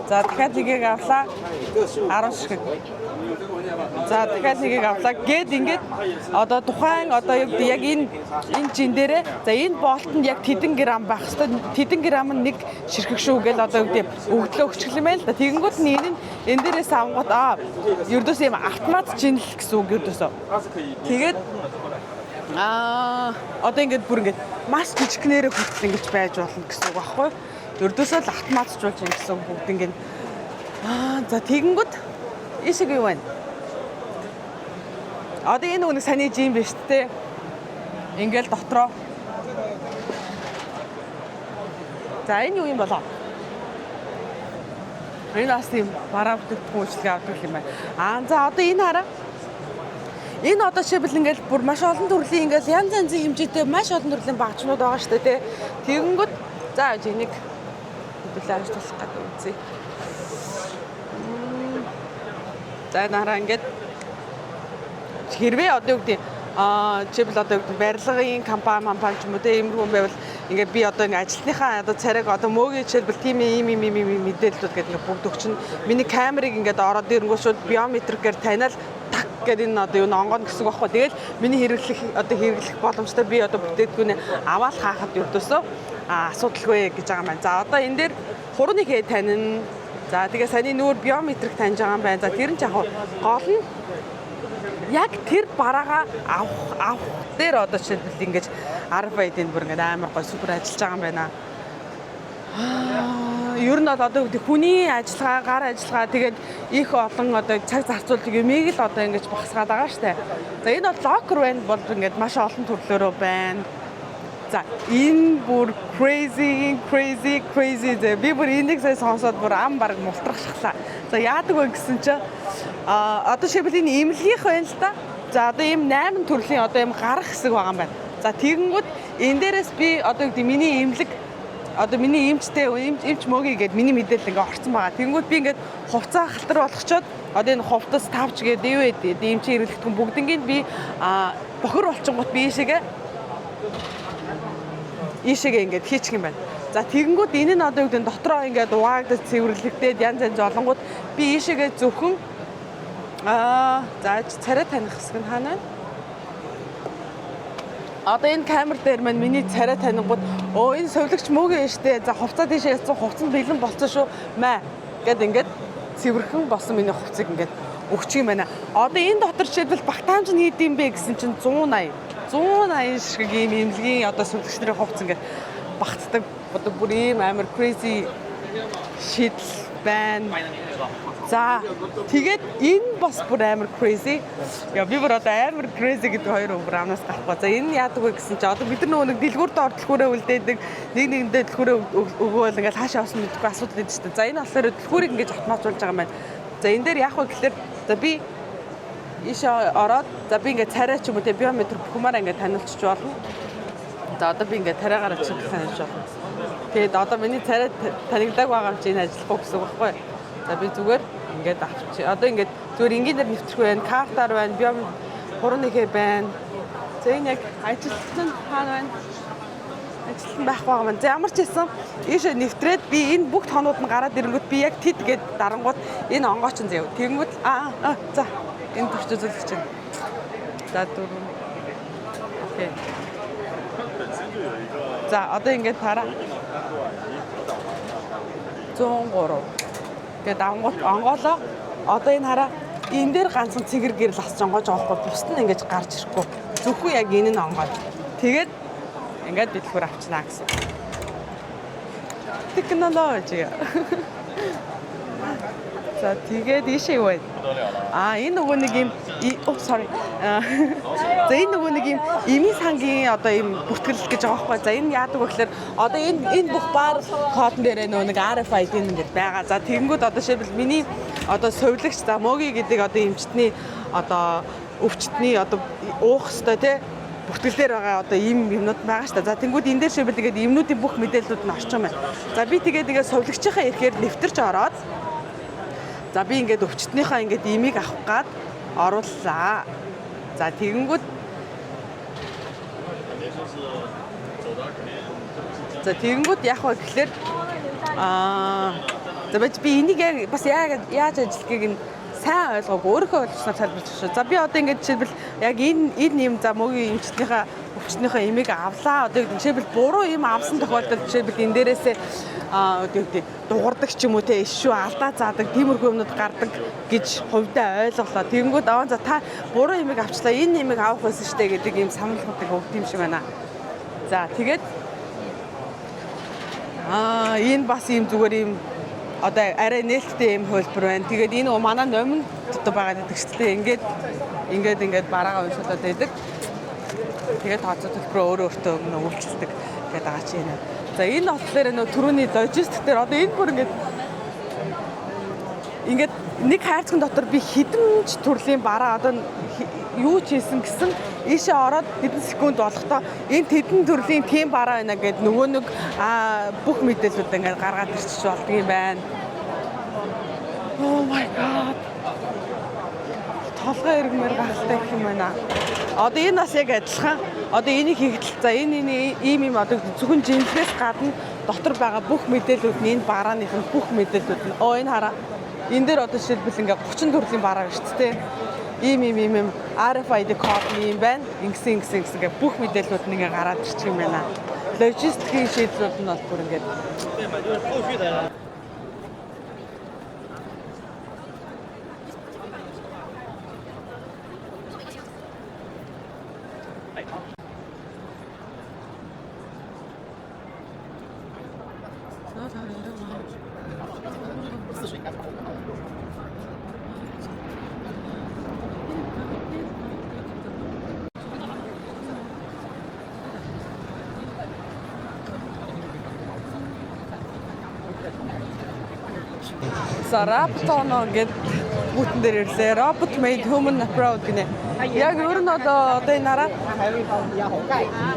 Speaker 1: За дахиад нэгийг авлаа 10 ширхэг. За дахиад нэгийг авлаа. Гээд ингээд одоо тухайн одоо юу гэдэг яг энэ жин дээрээ за энэ болтонд яг тэдэн грамм байх хэвээр тэдэн грамм нь нэг ширхэг шүү гэл одоо юу гэдэг өгдлөө өгчих юм байна л да. Тэгэнгүүт нь энэ нь энэ дээрээс авангууд аа ердөөс юм автомат жинл гэсэн үг ердөөсөө. Тэгээд аа одоо ингээд бүр ингээд маш жижигнэрээ хүртэл ингэж байж болно гэсэн үг байхгүй юу? Ердөөсөө л автоматжуулж ин гэсэн үг бүгд ингээд аа за тэгэнгүүт ишиг юу байна? Одоо энэ нөгөө нэг саний жим биш үү? Ингээл дотроо. За энэ юу юм болоо? Энэ бас тийм бараа бүтээгдэхүүн үйлчилгээ авдаг юм байна. Аа за одоо энэ хараа. Энэ одоо жишээлбэл ингээл бүр маш олон төрлийн ингээл янз янзын хэмжээтэй маш олон төрлийн багчнууд байгаа шүү дээ, тэ. Тэгэнгүүт за энийг хэдүүлээ авч туслах гэдэг үзье. За энэ хараа ингээд хэрвээ одоо юу гэдэг аа жишээлбэл одоо юу гэдэг барилгын компани компани ч юм уу те иймэрхүү хүн байвал ингээд би одоо ингээд ажилтныхаа одоо царайг одоо мөөгийн жишээлбэл тийм ийм ийм ийм ийм мэдээллүүд гэдэг ингээд бүгд өгчин. Миний камерыг ингээд ороод ирэнгүүт шууд биометрикээр таниал так гэдэг энэ одоо юу онгоно гэсэн үг байхгүй. Тэгэл миний хэрэглэх одоо хэрэглэх боломжтой би одоо бүтээгдэхүүнээ аваад хаахад ердөөсөө асуудалгүй гэж байгаа юм байна. За одоо энэ дээр хурууны хээ танина. За тэгээ саяны нүүр биометрик таньж байгаа юм байна. За тэр нь ч яг гол нь яг тэр бараагаа авах дээр одоо жишээлбэл ингэж RFID-нд бүр ингээд амар гой супер ажиллаж байгаа юм байна. Ер нь бол одоо гэдэг хүний ажиллагаа, гар ажиллагаа тэгээд их олон одоо цаг зарцуулдаг юмыг л одоо ингэж багасгаад байгаа штэ. За энэ бол локер байна бол ингээд маш олон төрлөөрөө байна. За энэ бүр crazy crazy crazy зэ би бүр энийг сая сонсоод бүр ам бараг мултрах шахлаа. За яадаг вэ гэсэн чинь а одоо жишээлбэл энэ эмнэлгийнх байна л да. За одоо ийм 8 төрлийн одоо ийм гарах хэсэг байгаа юм байна. За тэгэнгүүт энэ дээрээс би одоо гэдэг миний эмнэлэг одоо миний эмчтэй эмч мөгийг гээд миний мэдээлэл ингээ орцсон байгаа. Тэгэнгүүт би ингээд хувцас халтар болгочоод одоо энэ хувцас тавч гээд юу вэ? Эмчийн хэрэглэгдэхүүн бүгднгийн би бохор болчингууд би ийшээгээ ингээд хийчих юм байна. За тэгэнгүүт энэ нь одоо юу гэдэг нь дотроо ингээд угаагдаж цэвэрлэгдээд янз янз олонгууд би ийшээгээ зөвхөн за царай таних хэсэг нь хаана байна? Одоо энэ камер дээр маань миний царай танингууд өө энэ совилогч мөөгийн штэ. За хувцас тийшээ яцсан хувцас нь бэлэн болцсон шүү. Мэ гэд ингээд цэвэрхэн болсон миний хувцсыг ингээд өгчих юм байна. Одоо энэ дотор жишээлбэл багтаамж нь хийд юм бэ гэсэн чинь 180 180 ширхэг ийм эмнэлгийн одоо совилогч нарын хувцас ингээд багтдаг. Одоо бүр ийм амар crazy шийдэл байна. За тэгээд энэ бас бүр амар crazy. Яа би бүр одоо амар crazy гэдэг хоёр бүр амнаас гарахгүй. За энэ яадаг вэ гэсэн чинь одоо бид нар нөгөө нэг дэлгүүр доор түлхүүрээ үлдээдэг, нэг нэгэндээ түлхүүрээ өгөөл ингээл хаашаа явсан мэдэхгүй асуудал байдаг шүү дээ. За энэ болохоор түлхүүрийг ингэж автоматжуулж байгаа юм байна. За энэ дээр яах вэ гэхэлэр за би ийшээ ороод за би ингээд царай ч юм уу те биометр бүхмаараа ингээд таниулчих болно. За одоо би ингээд тариагаар очиж таниулж болно. Тэгээд одоо миний царай танигдаг байгаа юм чи энэ ажиллахгүй гэсэн үг байхгүй. За би зүгээр ингээд авчи. Одоо ингээд зүгээр энгийнээр нэвтрэх байна, картаар байна, биом 3-1 байна. За энэ яг ажилтан хаана байна? Ажилтан байхгүй байгаа маань. За ямар ч байсан ийшээ нэвтрээд би энэ бүх тоонууд нь гараад ирэнгүүт би яг тэд гээд дарангууд энэ онгооч нь заяа. Тэгэнгүүт аа за энэ төрч үзүүлэх чинь. За 4. Окей. За одоо ингээд тараа. 103. Ингээд авангууд онгоолоо. Одоо энэ хараа, энэ дээр ганцхан цэгэр гэрэл асч онгоож байгаа байхгүй, бусд нь ингэж гарч ирэхгүй. Зөвхөн яг энэ нь онгоож. Тэгээд ингээд дэлгүүр авчнаа гэсэн. Технологи. За, тэгээд ийшээ юу вэ? А, энэ нөгөө нэг юм, oh, sorry. За, энэ нөгөө нэг юм эмийн сангийн одоо ийм бүртгэл гэж байгаа байхгүй. За, энэ яадаг вэ гэхээр одоо энэ бүх бар кодон дээрээ нөгөө нэг RFID ингээд байгаа. За, тэгэнгүүт одоо жишээлбэл миний одоо сувилагч, за, Моги гэдэг одоо эмчтний одоо өвчтний одоо уух ёстой те бүртгэл дээр байгаа одоо ийм юмнууд байгаа шүү дээ. За, тэнгууд энэ дээр жишээлбэл тэгээд эмнүүдийн бүх мэдээллүүд нь орчих юм байна. За, би тэгээд ингээд сувилагчийнхаа ирэхээр нэвтэрч ороод, за, би ингээд өвчтнийхээ ингээд имийг авах гад орууллаа. За, тэгэнгүүт, за, тэгэнгүүт яах вэ гэхлээр за, бач би энийг яг бас яг яаж ажиллахыг нь сайн ойлгоогүй, өөрийнхөө ойлгосноор тайлбарлаж шүү. За, би одоо ингээд жишээлбэл яг энэ юм, за, мөгийн эмчтнийхээ өвчтнийхээ эмийг авлаа. Одоо жишээлбэл буруу юм авсан тохиолдолд жишээлбэл энэ дээрээсээ одоо юу гэдэг, дуурдаг ч юм уу те, ишүү алдаа заадаг, тиймэрхүү юмнууд гардаг гэж хувьдаа ойлголоо. Тэгэнгүүт аваа, за, та буруу юмыг авчлаа. Энэ юмыг авах байсан штэ гэдэг ийм сануулгуудыг өгд юм шиг байна. За, тэгээд энэ бас ийм зүгээр ийм одоо арай нээлттэй ийм хувилбар байна. Тэгээд энэ манай номинд одоо байгаа гэдэг шүү дээ. Ингээд ингээд ингээд бараагаа уншуулад байдаг. Тэгээд тооцоо төлбөрөө өөрөө өөртөө нөө үйлчилдэг гэдэг байгаа чи энэ. За, энэ болохоор нөө түрүүний логистик дээр одоо энэ бүр ингээд ингээд нэг хайрцагын дотор би хэдэн ч төрлийн бараа одоо юу ч хийсэн гэсэн ийшээ ороод хэдэн секунд болохдоо энэ тэдэн төрлийн тийм бараа байна гэд нөгөө нэг бүх мэдээллүүд ингээд гаргаад ирчих болдго юм байна. Oh my God. Толгой эргэмээр гайхалтай гэх юм байна. Одоо энэ бас яг адилхан. Одоо энийг хийхдээ, за, энэ ийм ийм одоо зөвхөн жинлэгээс гадна дотор байгаа бүх мэдээллүүд нь, энэ барааных нь бүх мэдээллүүд нь, оо, энэ хараа, энэ дээр одоо жишээлбэл ингээ 30 төрлийн бараа шүү дээ. Ийм ийм ийм ийм RFID код нь юм байна. Ингэсэн ингэсэн ингэсэн гэх бүх мэдээллүүд нь ингээ гараад ирчих юм байна. Логистикийн шийдлүүд нь бол бүр ингээд
Speaker 2: 对嘛，就是后续的。
Speaker 1: За, Raptono гэд бүтэн дээр ирлээ. Robot made human proud гинэ. Яг ер нь одоо энэ нараа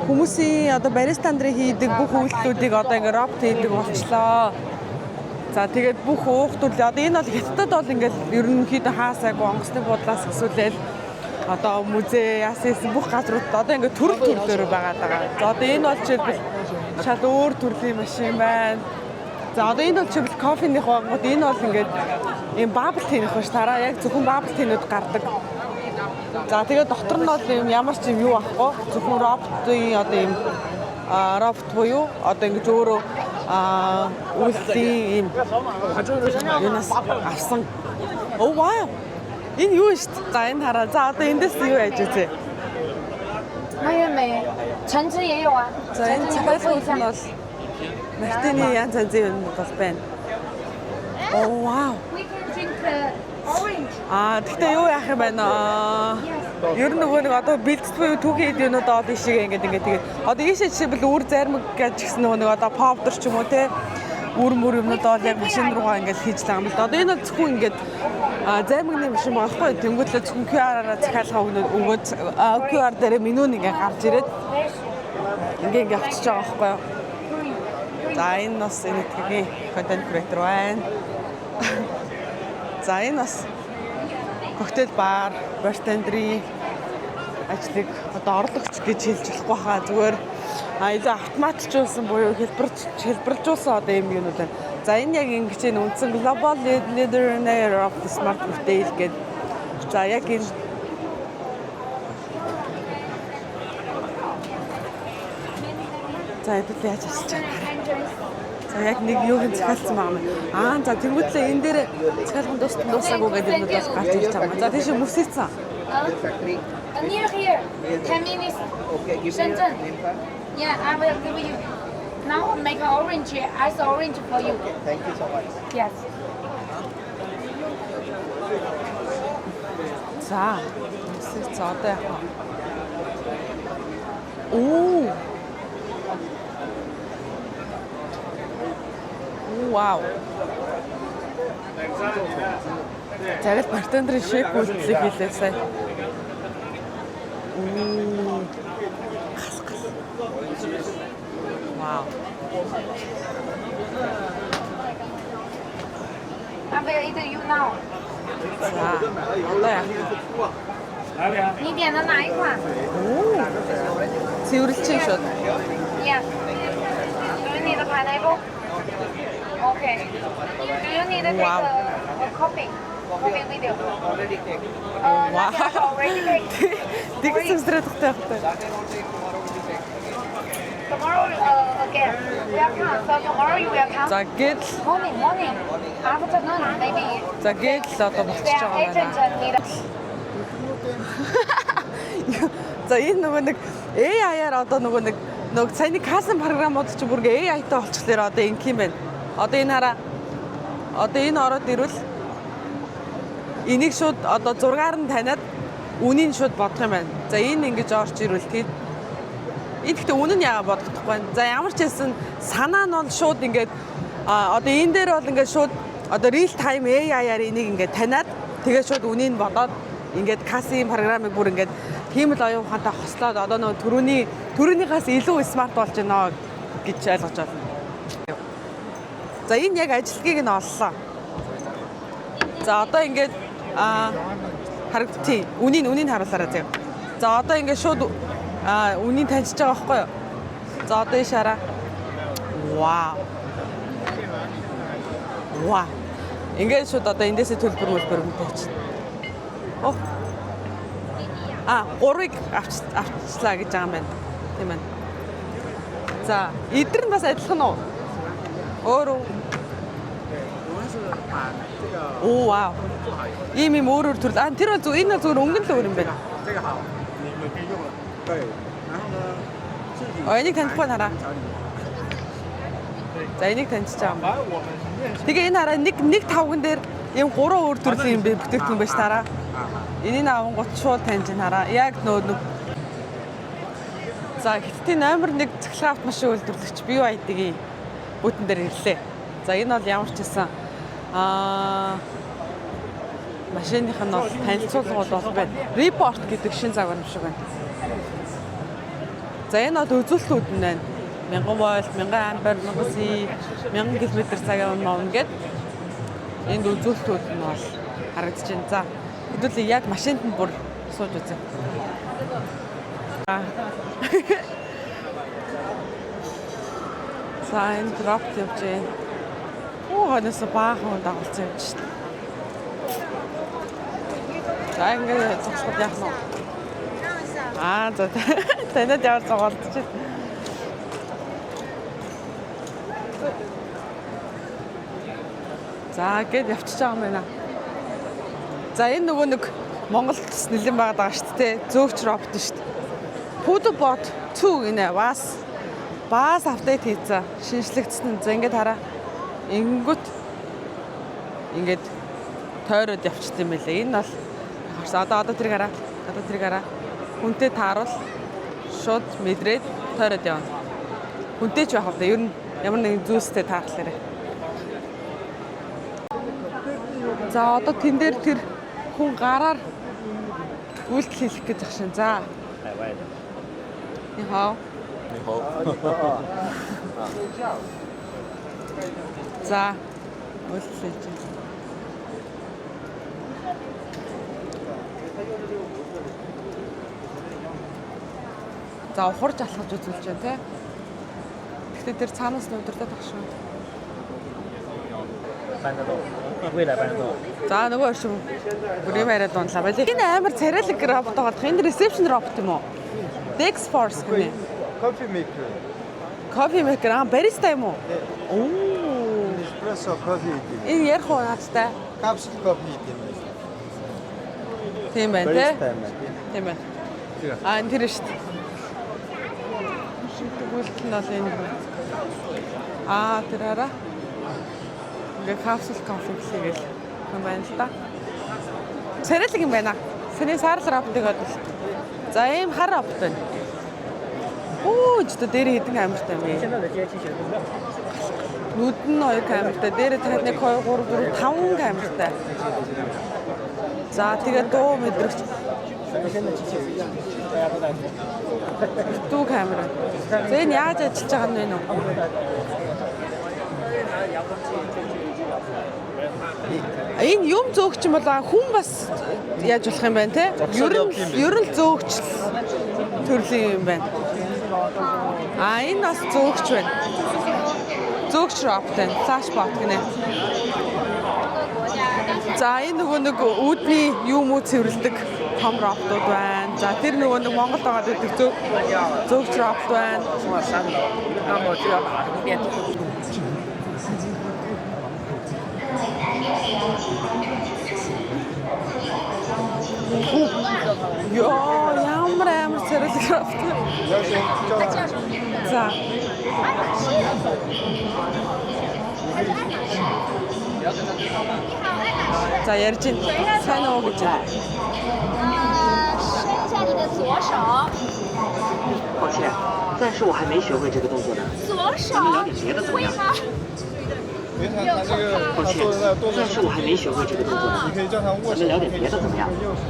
Speaker 1: хүмүүсийн одоо бариста нарын хийдэг бүх үйлдэлүүдийг одоо ингээ робот хийдэг болчлоо. За, тэгээд бүх уух төрлийн одоо энэ бол хятадд бол ингээл ерөнхийдөө хаасайгүй онгоцны буудлаас өсвөлээл одоо музей яасан хийсэн бүх газруудад одоо ингээ төрөл төрлөөр байгаа даа. За, одоо энэ бол жишээлбэл шал өөр төрлийн машин байна. За, одоо энэ бол жишээлбэл кофених байгууд, энэ бол ингээд ийм bubble tea -них биш тараа яг зөвхөн bubble tea -нүүд гардаг. За, тэгээд дотор нь бол ийм ямар ч юм юу авахгүй, зөвхөн роботын одоо ийм робот буюу одоо ингэж өөрөө үйлдлийн ийм юунаас авсан. Oh wow. Энэ юу шүү дээ. За, энэ хараа. За, одоо эндээс юу яаж үзье?
Speaker 4: 蔓越莓、橙汁也有啊。
Speaker 1: За, энэ
Speaker 4: 橙汁你可以
Speaker 1: цахилгаан
Speaker 4: 喝一下
Speaker 1: нь бол мартини янз янзын юмнууд бол байна. Oh wow.
Speaker 4: We can drink orange.
Speaker 1: Аа, тэгтээ юу яах юм байна аа? Ер нь нөгөө нэг одоо бэлдэл буюу түүхийн эд юмнууд одоо ийшээ ингээд ингээд тэгээд одоо ийшээ жишээлбэл үр зайрмаг гэж гисэн нөгөө нэг одоо powder ч юм уу те, үр мөр юмнууд бол яг машин руугаа ингээд хийж л байгаа юм л да. Одоо энэ бол зөвхөн ингээд займагны машин байгаа байхгүй юу? Тэнгүүтлээ зөвхөн QR-аараа захиалгаа өгөөд QR дээрээ меню нь ингээд гарч ирээд ингээ ингээ авчиж байгаа байхгүй юу? За, энэ бас энэ этгийн content creator байна. За, энэ бас коктейл бар, bartender-ийн ажлыг одоо орлогч гэж хэлж болохгүй хаа, зүгээр илүү автоматжуулсан буюу хэлбэржүүлсэн одоо юм юмнууд байна. За, энэ яг ингэж энэ үндсэн global leader in the of the smart retail гэдэг. За, яг энэ. За, хэдүүл яаж ажиллаж байгаа. За, яг нэг юу хэн захиалсан байгаа юм. Аа, за, тэнгуүтлээ энэ дээр захиалган дуусаагүй гэдэг юмнууд бас гарч ирж байгаа юм. За, тийш мөсөөцсөн.
Speaker 4: Near here, 10 minutes. Shenzhen. Yeah, I will give you. Now make orange, ice orange for you.
Speaker 2: Thank you so much.
Speaker 4: Yes.
Speaker 1: За, мөсөөцсөн, одоо яах вэ? Оо. Оо, вау. За, яг bartender ын shake үйлдэлийг хийлээ сая. Оо. Гал гал. Вау.
Speaker 4: I will eat you now.
Speaker 1: За, одоо яах вэ?
Speaker 4: 你点的哪一款
Speaker 1: Оо. Цэвэрлэж шууд.
Speaker 4: Yeah. Do you need a pineapple? Okay. Do you need to take
Speaker 1: Wow.
Speaker 4: a coffee? Coffee video.
Speaker 2: Already take.
Speaker 1: Wow.
Speaker 4: Wow. Already take.
Speaker 1: Тэгс зүсрээд тахтай явах.
Speaker 4: Tomorrow again. Welcome. So tomorrow you will come.
Speaker 1: За, гэл
Speaker 4: Morning, morning. Afternoon, maybe.
Speaker 1: за, гэл одоо болчихж
Speaker 4: Their
Speaker 1: байгаа юм
Speaker 4: agent
Speaker 1: байна.
Speaker 4: need.
Speaker 1: За, энэ нөгөө нэг AI-аар одоо нөгөө саяны кассын програмууд чи бүр ингээ AI-тай болчихлоор одоо ингэх юм байна. Одоо энэ хараа, одоо энэ ороод ирвэл энийг шууд одоо зургаар нь таниад үнийг шууд бодох юм байна. За, энэ ингэж орж ирвэл тэгээд энэ гэхдээ үнэн нь яагаад бодогдохгүй байна. За, ямар ч байсан санаа нь бол шууд ингээд одоо энэ дээр бол ингээд шууд одоо real time AI-аар энийг ингээд таниад, тэгээд шууд үнийг нь бодоод, ингээд кассын програмыг бүр ингээд тийм л оюун ухаантай хослоод одоо нөгөө түрүүнийхээс илүү smart болж байна гэж ойлгож байна. За, энэ яг ажилтгийг нь оллоо. За, одоо ингээд харагдтыг үнийг харуулаарай заяа. За, одоо ингээд шууд үнийг таньж байгаа байхгүй юу? За, одоо ийш хараа. Вау. Вау. Ингээд шууд одоо эндээсээ төлбөр мөлбөр юм тавьчихна. Оо. А, гурвыг авчлаа гэж байгаа юм байна. Тийм ээ. За, эдгээр нь бас адилхан уу? Өөр үү? Оо, вау. Ийм өөр өөр төрөл. А, тэр бол зөв, энэ бол зөвхөн өнгөн л өөр юм байна.
Speaker 3: 这个好，你们可以用了。对，然后呢，自己
Speaker 1: Оо, энийг танихгүй хараа.
Speaker 3: 找你。
Speaker 1: За, энийг таньчихж байгаа юм. Тэгээ энэ хараа, нэг нэг тавган дээр ийм гурван өөр төрлийн юм бэ бүтээгдэхүүн байж тараа. Энийг авангууд шууд таньж ин хараа. Яг нөө нэг. За, Хятадын номер 1 цахилгаан автомашин үйлдвэрлэгч BYD-ийн booth эн дээр ирлээ. За, энэ бол ямар ч гэсэн машиных нь бол танилцуулгууд бол байна. Report гэдэг шин загвар юм шиг байна. За, энэ бол үзүүлэлтүүд нь байна. 1000 вольт, 1000 ампер, 1000 C, 1000 км цаг явна мовно гэд энд үзүүлэлтүүд нь бол харагдаж байна. За, хэдүүлээ яг машинд нь бүр сууж үзье. Аа. За, энэ робот явж байна. Оо, ханаас баахан хүн дагуулсан явж шин. За, ингээд зогсоход яах нь вэ? Аа, за, танад ямар зугаалдчих. За, гээд явчихж байгаа юм байна. За, энэ нөгөө нэг Монголд бас нэлээд байгаад байгаа шүү дээ. Зөөгч робот шүү дээ. PuduBot 2 гинэ бас update хийцэн. Шинжлэгдсэн. За, ингээд хараа. Ингүүт ингээд тойроод явчихсан юм байлээ. Энэ бол харсан. Одоо тэрийг хараа. Одоо тэрийг хараа. Хүнтэй тааруул шууд мэдрээд тойроод явна. Хүнтэй ч байх вэ? Ер нь ямар нэгэн зүйлстэй таарлаарай. За, одоо тэн дээр тэр хүн гараар үйлдэл хийх гэж ах шин. За.
Speaker 2: 海外的。
Speaker 1: 你好.
Speaker 2: 你好。
Speaker 1: За. Үйлдэл хийж байна. За, ухарж алхаж үзүүлж байна те. Гэхдээ тэр цаанаас нь удирдах ах шүү.
Speaker 2: 搬得动，未来搬得动。
Speaker 1: За, нөгөө оршин бүр юм яриад унлаа байли. Энэ амар царайлаг робот байгаа. Энэ reception робот юм уу? Dex Force гинэ.
Speaker 3: Coffee maker.
Speaker 1: Coffee maker аа бариста юм уу? Оо.
Speaker 3: Espresso coffee гэдэг.
Speaker 1: Энэ ярих уу наадтай?
Speaker 3: Капсул кофе гэдэг юм байна.
Speaker 1: Тийм байна тий.
Speaker 3: Бариста юм байна.
Speaker 1: Тийм байна.
Speaker 3: Тэр.
Speaker 1: Аа энэ тэр шүү дээ. Шимтэг үйлдэл нь бол энэ байна. Аа тэр араа. Ингээ капсул кофе хийгээл юм байна л да. Царайлаг юм байна. Сэний саарл роботыг бодвол. За ийм хар робот байна. Оо ч одоо дээр хэдэн камертай юм бэ?
Speaker 2: 现在的这些机器人都没有。
Speaker 1: Нүд нь 2 камертай, дээр дахиад 1 2 3 4 5 камертай. За тэгээд дуу мэдрэгч
Speaker 2: 咱们现在机器人一样，大家都在做。
Speaker 1: дүү камера. За энэ яаж ажиллаж байгаа нь вэ нүү? Энэ юм зөөгч юм бол хүн бас яаж болох юм бэ те? Ер нь ер нь л зөөгч төрлийн юм байна. А энэ бас зөөгч байна. Зөөгч робот байна. Flashbot гинэ. За энэ нөгөө нэг үүдний юм уу цэвэрлдэг том роботууд байна. За тэр нөгөө нэг Монголд байгаа гэдэг зөөгч робот байна.
Speaker 2: 送到3楼，那么就要打这个电梯。
Speaker 1: Йоо, ямар амар цэвэрлэг робот. За. За ярьж байна. Сайн уу гэж.
Speaker 4: 伸一下你的左手，
Speaker 6: 抱歉，暂时我还没学会这个动作呢。
Speaker 4: 左手
Speaker 6: 咱们聊点别的怎么样？
Speaker 4: 会吗？
Speaker 3: 别看他这个，
Speaker 6: 抱歉
Speaker 3: 他坐在那动，作
Speaker 6: 暂时我还没学会这个动作呢。
Speaker 3: 你可以叫他握手，
Speaker 6: 咱们聊点别的怎么样？
Speaker 3: 右手。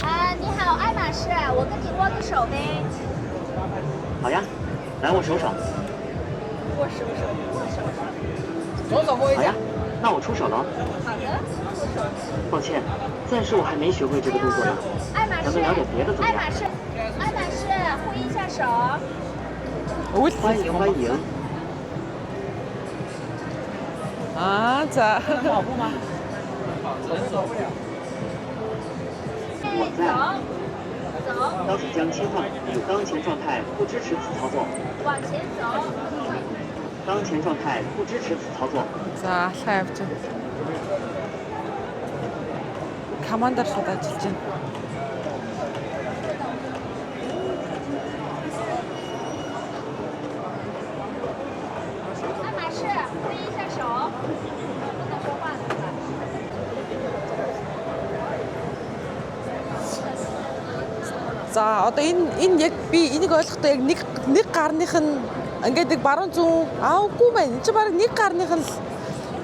Speaker 4: 啊，你好，爱马仕，我跟你握个手呗。
Speaker 6: 好呀，来握手手。
Speaker 4: 握手手，握手手。
Speaker 6: 好呀，那我出手了。
Speaker 4: 好的，握手。
Speaker 6: 抱歉，暂时我还没学会这个动作呢。
Speaker 4: 爱马仕
Speaker 6: 咱们聊点别的怎么样？
Speaker 4: 爱马仕，爱马仕，挥一下手。
Speaker 1: Өвөл
Speaker 6: 欢迎欢迎，
Speaker 1: Аа за.
Speaker 6: 我在。
Speaker 4: 走，走，
Speaker 6: 标准将切换，当前状态不支持此操作。
Speaker 4: 往前走。
Speaker 6: 当前状态不支持此操作。
Speaker 1: За алхаа явж байна. Командаар шууд ажиллаж байна.
Speaker 4: 爱马仕，挥一下手。不能说话了是吧？
Speaker 1: За одоо энэ яг би энийг ойлгохдоо яг нэг гарных нь ингээд нэг баруун зүүн аавгүй байна. Энд чинь бараг нэг гарных нь л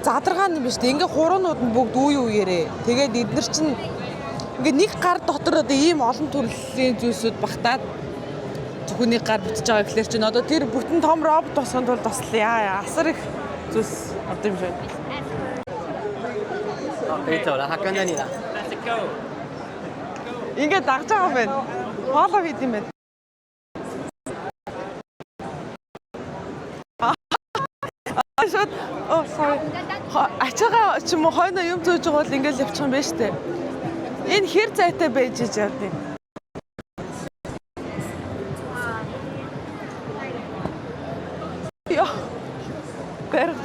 Speaker 1: задаргаа юм биш үү? Ингээ хуруунууд нь бүгд үе үеэрээ. Тэгээд эднэр чинь ингээд нэг гар дотор одоо ийм олон төрлийн зүйлсүүд багтаад зөвхөн нэг гар бүтэж байгаа гэхлээр чинь одоо тэр бүтэн том робот босгонд тулд бас л яа асар их зүйлс орд юм шиг.
Speaker 2: 可以走了，他跟着你了。
Speaker 1: Ингээд дагж байгаа юм байна. Хоолоо хийд юм байна. Аа шууд оо sorry. Ачаага ч юм уу хойноо юм зөөж байгаа бол ингээд явчих юм байна штэ. Энэ хэр зайтай байж иж яад юм. Йоо. Барьж.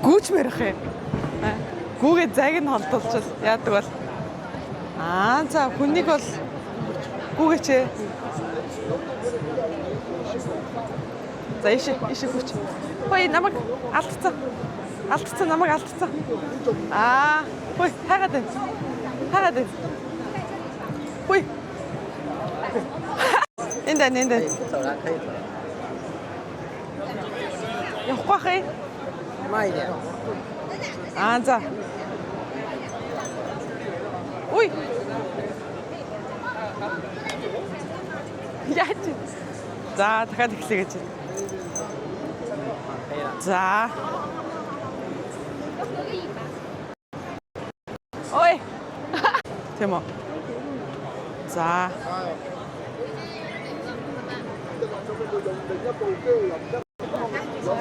Speaker 1: Гүүч мэрэх юм. Гүүгээ зайг нь холдуулчихвал яадаг бол. Аа за хүнийг бол гүүгээч ээ. За ийшээ хүч. Хөөе намайг алдцсан. Алдцсан намайг алдцсан. Аа хөөе хайгаад байна. Хайгаад байна. Хөөе. Энд байна энд байна.
Speaker 2: 走了，可以走了。
Speaker 1: Явахгүй бах юм.
Speaker 2: 慢一点。
Speaker 1: Аа за. Үй. Яаж? За дахиад эхлэе гэж. За. Ой. Тийм үү? За.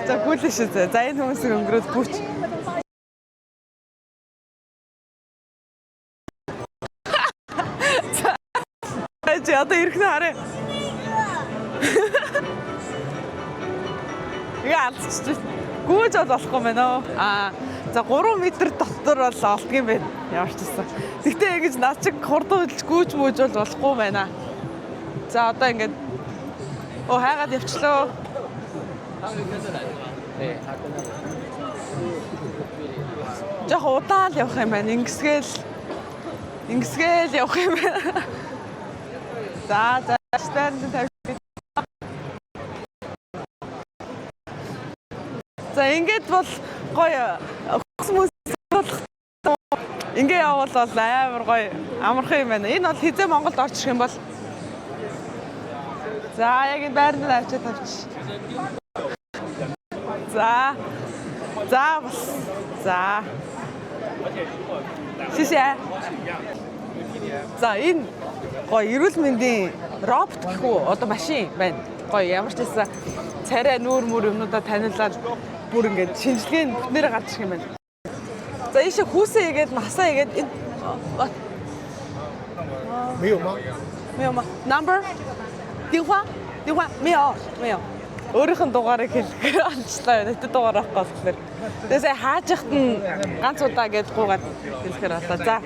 Speaker 1: За гүйлээ шүү. За энэ хүмүүсийг өнгөрөөд гүч. Чи одоо ирэх нь харъя. Ингээ алдчихж байна. Гүйж бол болохгүй юм байна. Аа за 3 м дотор бол олдго юм байна. Ямар ч гэсэн. Гэхдээ ингэж над чиг хурдан хөдөлж гүйж мүүж бол болохгүй юм байна. За одоо ингээд оо хайгаад явчлаа.
Speaker 2: 对，他跟着我。
Speaker 1: Жохо удаан л явах юм байна. Ингэсгээл ингэсгээл явах юм байна. За за штанд тавь. За ингээд бол гоё хөс мөс болох ингээ явбал бол амар гоё амархан юм байна. Энэ бол хизээ Монголд орчих юм бол за яг энэ байранд авчиж тавьчих. За. За бас. За. 谢谢. За энэ гоё эрүүл мэндийн робот гэх үү одоо машин байна. Гоё ямар ч байсан царай нүүр мүр юмнуудаа танилцаад бүр ингээд шинжилгээ нь бүтнээрээ гарч ирэх юм байна. За ийшээ хүүсээ игээд насаа игээд энэ
Speaker 3: 没有吗？
Speaker 1: 没有吗? Number? 电话?电话? 没有,没有. Өөрийнх нь дугаарыг хэлэхээр олчлаа. Хэдэн дугаар авах болохоор. Тэгээ сая хаажихт нь ганц удаа гэж гуугаад хэлэхээр боллоо. За.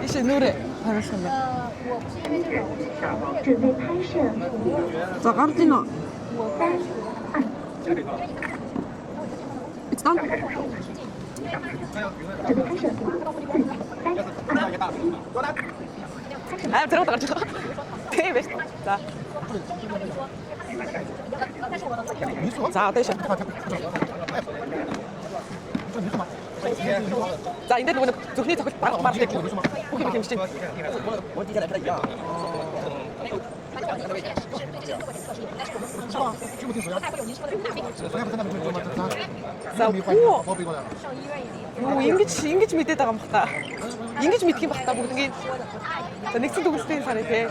Speaker 1: Ийшээ нүрээ харуулах юм байна.
Speaker 7: 准备拍摄五、
Speaker 1: За гарч ийн үү?
Speaker 7: 三、二。
Speaker 1: It's done.
Speaker 7: 准备拍摄五、四、三、二、一。
Speaker 1: Аа зэрэг гарч байгаа. Тийм байж. За. За одоо ийшээ. За энэ дээр нөгөө нэг зүрхний цохилт барах барах гэх бүх юм хэмжиж байна. За юу юу ингэж ингэж мэдээд байгаа юм бах та. Ингэж мэдх юм бах та бүгд ингэ. За нэгдсэн төгөлтийн сарын тий.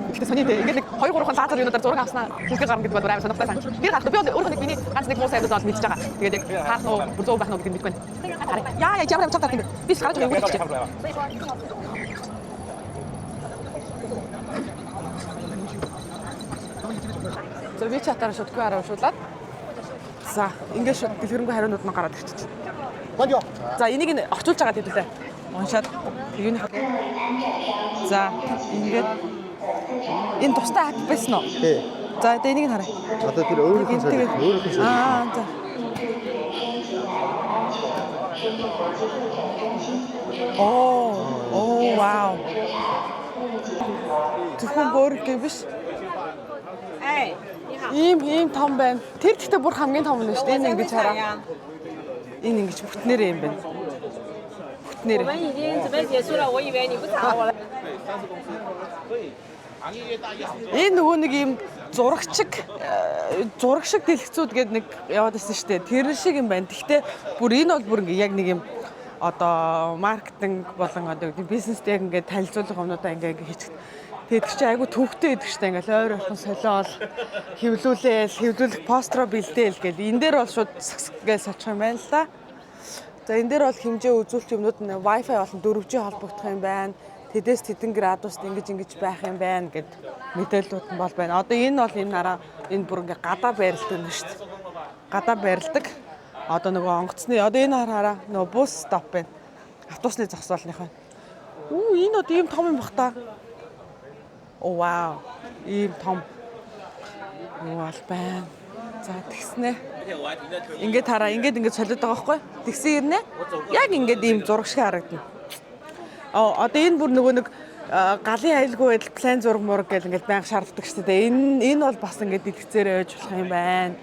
Speaker 1: Гэхдээ сони тий. Ингээд нэг 2 3 хон лазер юунуудаар зураг авснаа хэлхээ гарна гэдэг бол амар сонирхолтой сан. Би гарах би бол өөрөө нэг миний ганц нэг муу сайнууд бол мэдчихэж байгаа. Тэгээд яг таарах нь бүр зөв байх нь гэдгийг мэдэхгүй байна. Хараа. Яа яа ямар ямар чамтар юм бэ? Би гарч байгаа юм гэж. За WeChat-аар шууд QR уншуулад за ингээд шууд дэлгэрэнгүй хариунууд нь гараад ирчих.
Speaker 3: 关掉。
Speaker 1: За энийг нь орчуулж байгаа хэдүүлээ. Уншаад юуны хав. За ингээд энэ тустай app байсан уу?
Speaker 3: Тий.
Speaker 1: За одоо энийг нь харъя.
Speaker 3: Одоо тэр өөрийнх нь солих, өөрийнх нь солих.
Speaker 1: Аа за. Оо, оо вау. Зөвхөн бөөрг биш. Ийм ийм том байна. Тэр гэхдээ бүр хамгийн том нь шүү дээ. Энэ ингэж хараа. Энэ ингэж бүтнээрээ юм байна. Бүтнээрээ.
Speaker 4: 已经准备结束了，我以为你不找我了。
Speaker 1: Энэ нөгөө нэг ийм зурагчиг зураг шиг дэлгэцүүд гээд нэг яваад байсан шүү дээ. Тэр шиг юм байна. Гэхдээ бүр энэ бол бүр ингээ яг нэг юм одоо маркетинг болон одоо гэдэг бизнест яг ингээ танилцуулах юмнуудаа ингээ ингээ хийчих. Тэгээд тэр чинь айгу төвхтэй идэг шүү дээ. Ингээл ойр ойрхон солиол, хэвлүүлээл, хэвлүүлэх постеро бэлдээл гэл. Энэ дээр бол шууд сагс гэж солих юм байна л да. За энэ дээр бол хэмжээ үзүүлэлт юмнууд нь Wi-Fi болон 4G холбогдох юм байна. Тэдээс тэдэн градуст ингэж ингэж байх юм байна гэд мэдээллүүд нь бол байна. Одоо энэ бол энэ нараа энэ бүр ингээ гадаа байрладаг юм шүү дээ. Гадаа байрладаг. Одоо нөгөө онгоцны одоо энэ хараа нөгөө bus stop байна. Автобусны зогсоолных байна. Үу энэ одоо ийм том юм бах та. Оо вау. Ийм том юу бол байна. За тэгснэ. Ингээд хараа, ингээд ингээд солиод байгаа байхгүй? Тэгсэн ирнэ. Яг ингээд ийм зураг шиг харагдана. Аа одоо энэ бүр нөгөө нэг галын аюулгүй байдал план зураг мураг гэл ингээд байнга шаарддаг шүү дээ. Энэ бол бас ингээд дэлгэцээрээ ойж болох юм байна.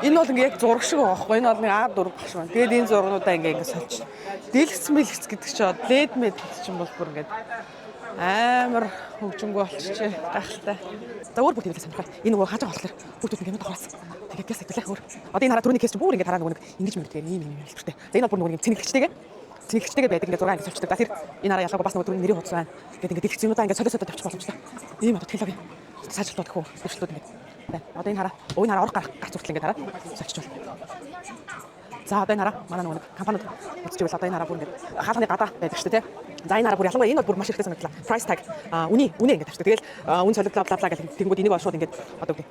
Speaker 1: Энэ бол ингээд яг зураг шиг байгаа байхгүй? Энэ бол нэг А4 багш байна. Тэгээд энэ зургуудаа ингээд ингээд сольж. Дэлгэц мэлгэц гэдэг чинь LED мэд чинь бол бүр ингээд амар хөгжингөө болчихжээ. Гайхалтай. За өөр бүр тийм сонирхол. Энэ нөгөө хааж байгаа болохоор бүгд нэг юмуд хураасан. Тэгээд яс хэвлээ өөр. Одоо энэ хараа түрүүний кейс чинь бүр ингээд хараа нөгөө нэг ингэж мөрдгээр ийм ийм хэлбэртэй. За энэ бол бүр нөгөө нэг цэнэглэгчтэйгээ цэнэглэгчтэйгээ байдаг ингээд 6 ингээд сольчдаг. За тэр энэ хараа ялгаагүй бас нөгөө түрүүний нэрийн хуудас байна. Тэгээд ингээд дэлгэц юмудаа ингээд солио солио тавьчих боломжтой. Ийм одоо технологи сайжруулалт гэх үү дэвшлүүд ингээд байна. Одоо энэ хараа өө энэ хараа орох гарах гарц хүртэл ингээд хараа сольчих болно. За одоо энэ хараа манай нөгөө нэг компаниуд үзчихвэл одоо энэ хараа бүр ингээд хаалганы гадаа байдаг шүү дээ тий. За, энэ хараа, бүр ялангуяа энэ бол бүр маш хэрэгтэй санагдлаа. Price tag, үний үнэ ингээд тавьчихдаг. Тэгэл үн солигдлоо, бла бла гэх тэгэнгүүт энийг бол шууд ингээд одоо гэдэг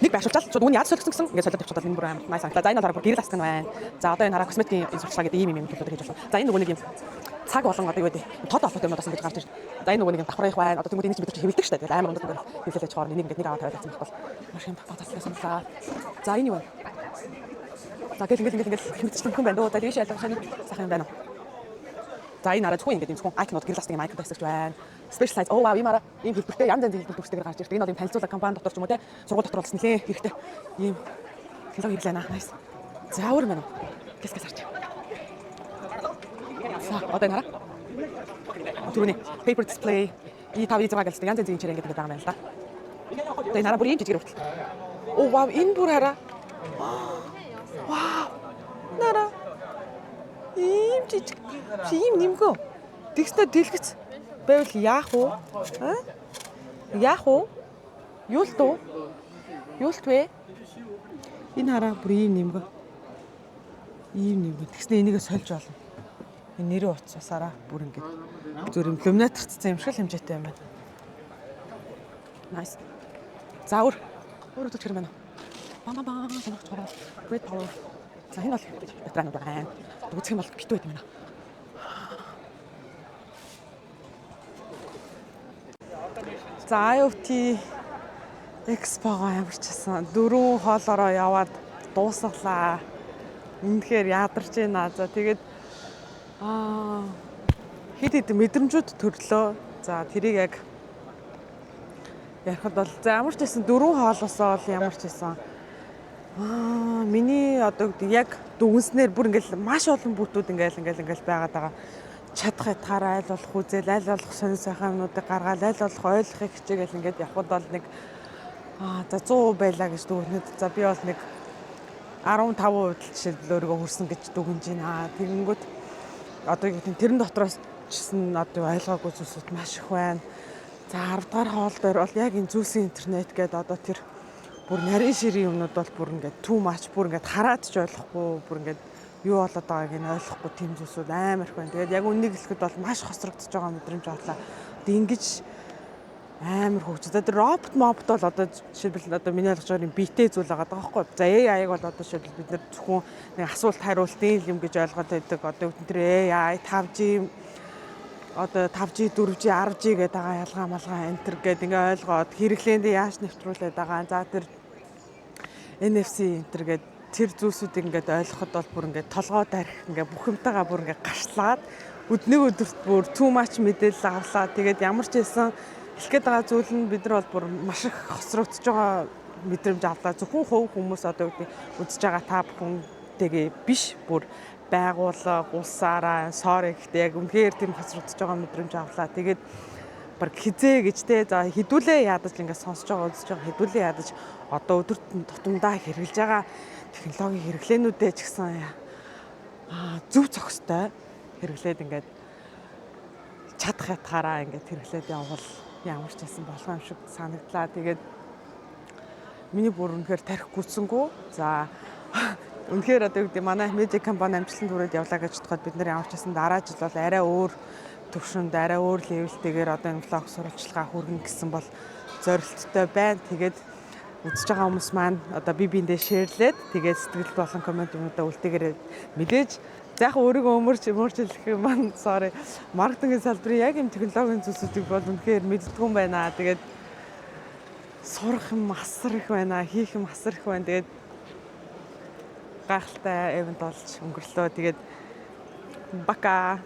Speaker 1: нэг байршуулчаал шууд үн яаж солигдсон гэсэн ингээд солиод тавьчихвал энэ бүр амар nice санагдлаа. За, энэ бол хараа, бүр гэрэл асдаг нь байна. За, одоо энэ хараа, косметикийн сурталчилгаа гэдэг ийм ийм төлөвлөд хийж болно. За, энэ нөгөө нэг юм цаг болон одоо юу гэдэг тод холбоотой юмнууд бас ингэж гарч ирж. За, энэ нөгөө нэг юм давхар их байна. Одоо тэнгууд энийг чи бид нар чи хэвлэдэг шүү дээ. Тэгэл амар өндөр ингээд хэвлэлээ чоор энийг ингээд нэг аваад тавиад байсан байхгүй бол маш юм баг заслаа саналаа. За, энэ юу вэ? За, гэл ингээл ингээл ингээл хэмтчлэн хүн байна дөө. За, тийш ялгаа шинэ сайхан юм байна уу? За, энэ араа зөвхөн ингээд юм зөвхөн icon ууд, гэрэл асдаг юм icon тавьсагч байна. Special size. Oh wow, ийм араа ийм хэлбэртэй, янз янзын хэлбэр төрстэйгээр гарч ирдэг. Энэ бол ийм танилцуулга компани дотор ч юм уу те, сургууль дотор болсон нэлээ хэрэгтэй ийм технологи хэрэглээ наа. Nice. За, өөр юм байна уу? Гэс гэс харч. За, одоо энэ хараа. Түрүүний paper display E5 E6 гэлсдэг янз янзын чирээ ингээд байгаа юм байна л да. Одоо энэ хараа, бүр ийм жижигэр хүртэл. Oh wow, энэ бүр хараа. Вау. Нара. Ийм жижиг. Чи ийм нэмгөө. Тэгснэ дэлгэц байвал яах вэ? А? Яах вэ? Юу л дөө? Юу л вэ? Энэ хараа, бүр ийм нэмгөө. Ийм нэмгөө. Тэгснэ энийгээ сольж болно. Энэ нэрийн утас усаараа бүр ингэж зүр юм иллюминаторцсан юм шиг л хэмжээтэй юм байна. Nice. За, өөр өөр үзүүлэх юм байна. Бам бам бам сонирхож байгаа. Great power. За, энэ бол ветеранууд байна. Үзэх юм бол битүү байт юм байна. За, IoT Expo-го ямар ч байсан дөрвөн хоолоороо яваад дуусгалаа. Үнэхээр ядарч байна. За, тэгээд хэд хэд мэдрэмжүүд төрлөө. За, тэрийг яг ярихад бол, за, ямар ч байсан дөрвөн хоолоосоо бол ямар ч байсан миний одоо гэдэг яг дүгнснээр бүр ингээл маш олон бүтүүд ингээл ингээл ингээл байгаад байгаа. Чадах ятгаараа аль болох үзэл, аль болох сонин сайхан юмнуудыг гаргаал, аль болох ойлгохыг хичээгээл ингээд явхад бол нэг за 100% байлаа гэж дүгнэхэд, за, би бол нэг 15% л жишээлбэл өөрийгөө хүрсэн гэж дүгнэж байна. Тэгэнгүүт одоо юу гэдэг тэрэн дотроос ч гэсэн одоо ойлгоогүй зүйлсүүд маш их байна. За, 10 дугаар хоол дээр бол яг энэ зүйлсийн интернет гэдэг одоо тэр бүр нарийн ширийн юмнууд бол бүр ингээд too much, бүр ингээд хараад ч ойлгохгүй, бүр ингээд юу болоод байгааг нь ойлгохгүй тийм зүйлсүүд амар их байна. Тэгээд яг үннийг хэлэхэд бол маш хоцрогдож байгаа мэдрэмж авлаа. Одоо ингэж амар хөгжиж. За, тэр робот мобот бол одоо жишээлбэл одоо миний ойлгож байгаа юм биетэй зүйл байгаа байхгүй. За, AI-г бол одоо жишээлбэл бид нар зөвхөн нэг асуулт хариултын юм гэж ойлгоод байдаг. Одоо юу гэдэг тэр AI 5G, одоо 5G, 4G, 10G гэдэг байгаа ялгаа малгаа энтер гэдэг ингээ ойлгоод хэрэглээндээ яаж нэвтрүүлээд байгаа. За, тэр NFC энтер гэдэг тэр зүйлсүүдийг ингээд ойлгоход бол бүр ингээд толгой дарих, ингээд бүх юмтайгаа бүр ингээд гашлаад нэг өдөрт бүр too much мэдээлэл авлаа. Тэгээд ямар ч байсан хэлэх гээд байгаа зүйл нь бид нар бол бүр маш их хоцрогдож байгаа мэдрэмж авлаа. Зөвхөн хувь хүмүүс, одоо юу гэдэг үзэж байгаа та бүхэнтэйгээ биш, бүр байгууллага, улсаараа, sorry, гэхдээ яг үнэхээр тийм хоцрогдож байгаа мэдрэмж авлаа. Тэгээд баг хизээ гэж те, за, хідүүлээ ядаж ингээд сонсож байгаа, үзэж байгаа хідүүлээ ядаж одоо өдөрт тутамдаа хэрэглэж байгаа технологийн хэрэглээнүүдээ ч гэсэн зөв зохистой хэрэглээд ингээд чадах ятгаараа ингээд хэрэглээд явбал ямар ч байсан болох юм шиг санагдлаа. Тэгээд миний бүр үнэхээр тарих гүцсэнгүү. За, үнэхээр одоо юу гэдэг манай медиа компани амжилтанд хүрээд явлаа гэж бодоход бид нар ямар ч байсан дараа жил бол арай өөр төвшөнд, арай өөр level тэйгээр одоо энэ vlog сурвалжлагаа хүргэнэ гэсэн бол зорилттой байна. Тэгээд үзэж байгаа хүмүүс маань одоо би биендээ share лээд, тэгээд сэтгэл болон comment юмудаа үлдээгээрээ мэдээж. За, яг өөрийгөө өмөрч өмөрчлөх юм маань, sorry, маркетингийн салбарын яг юм технологийн зүйлсүүдийг бол үнэхээр мэддэггүй юм байна. Тэгээд сурах юм асар их байна, хийх юм асар их байна. Тэгээд гайхалтай event болж өнгөрлөө. Тэгээд пока.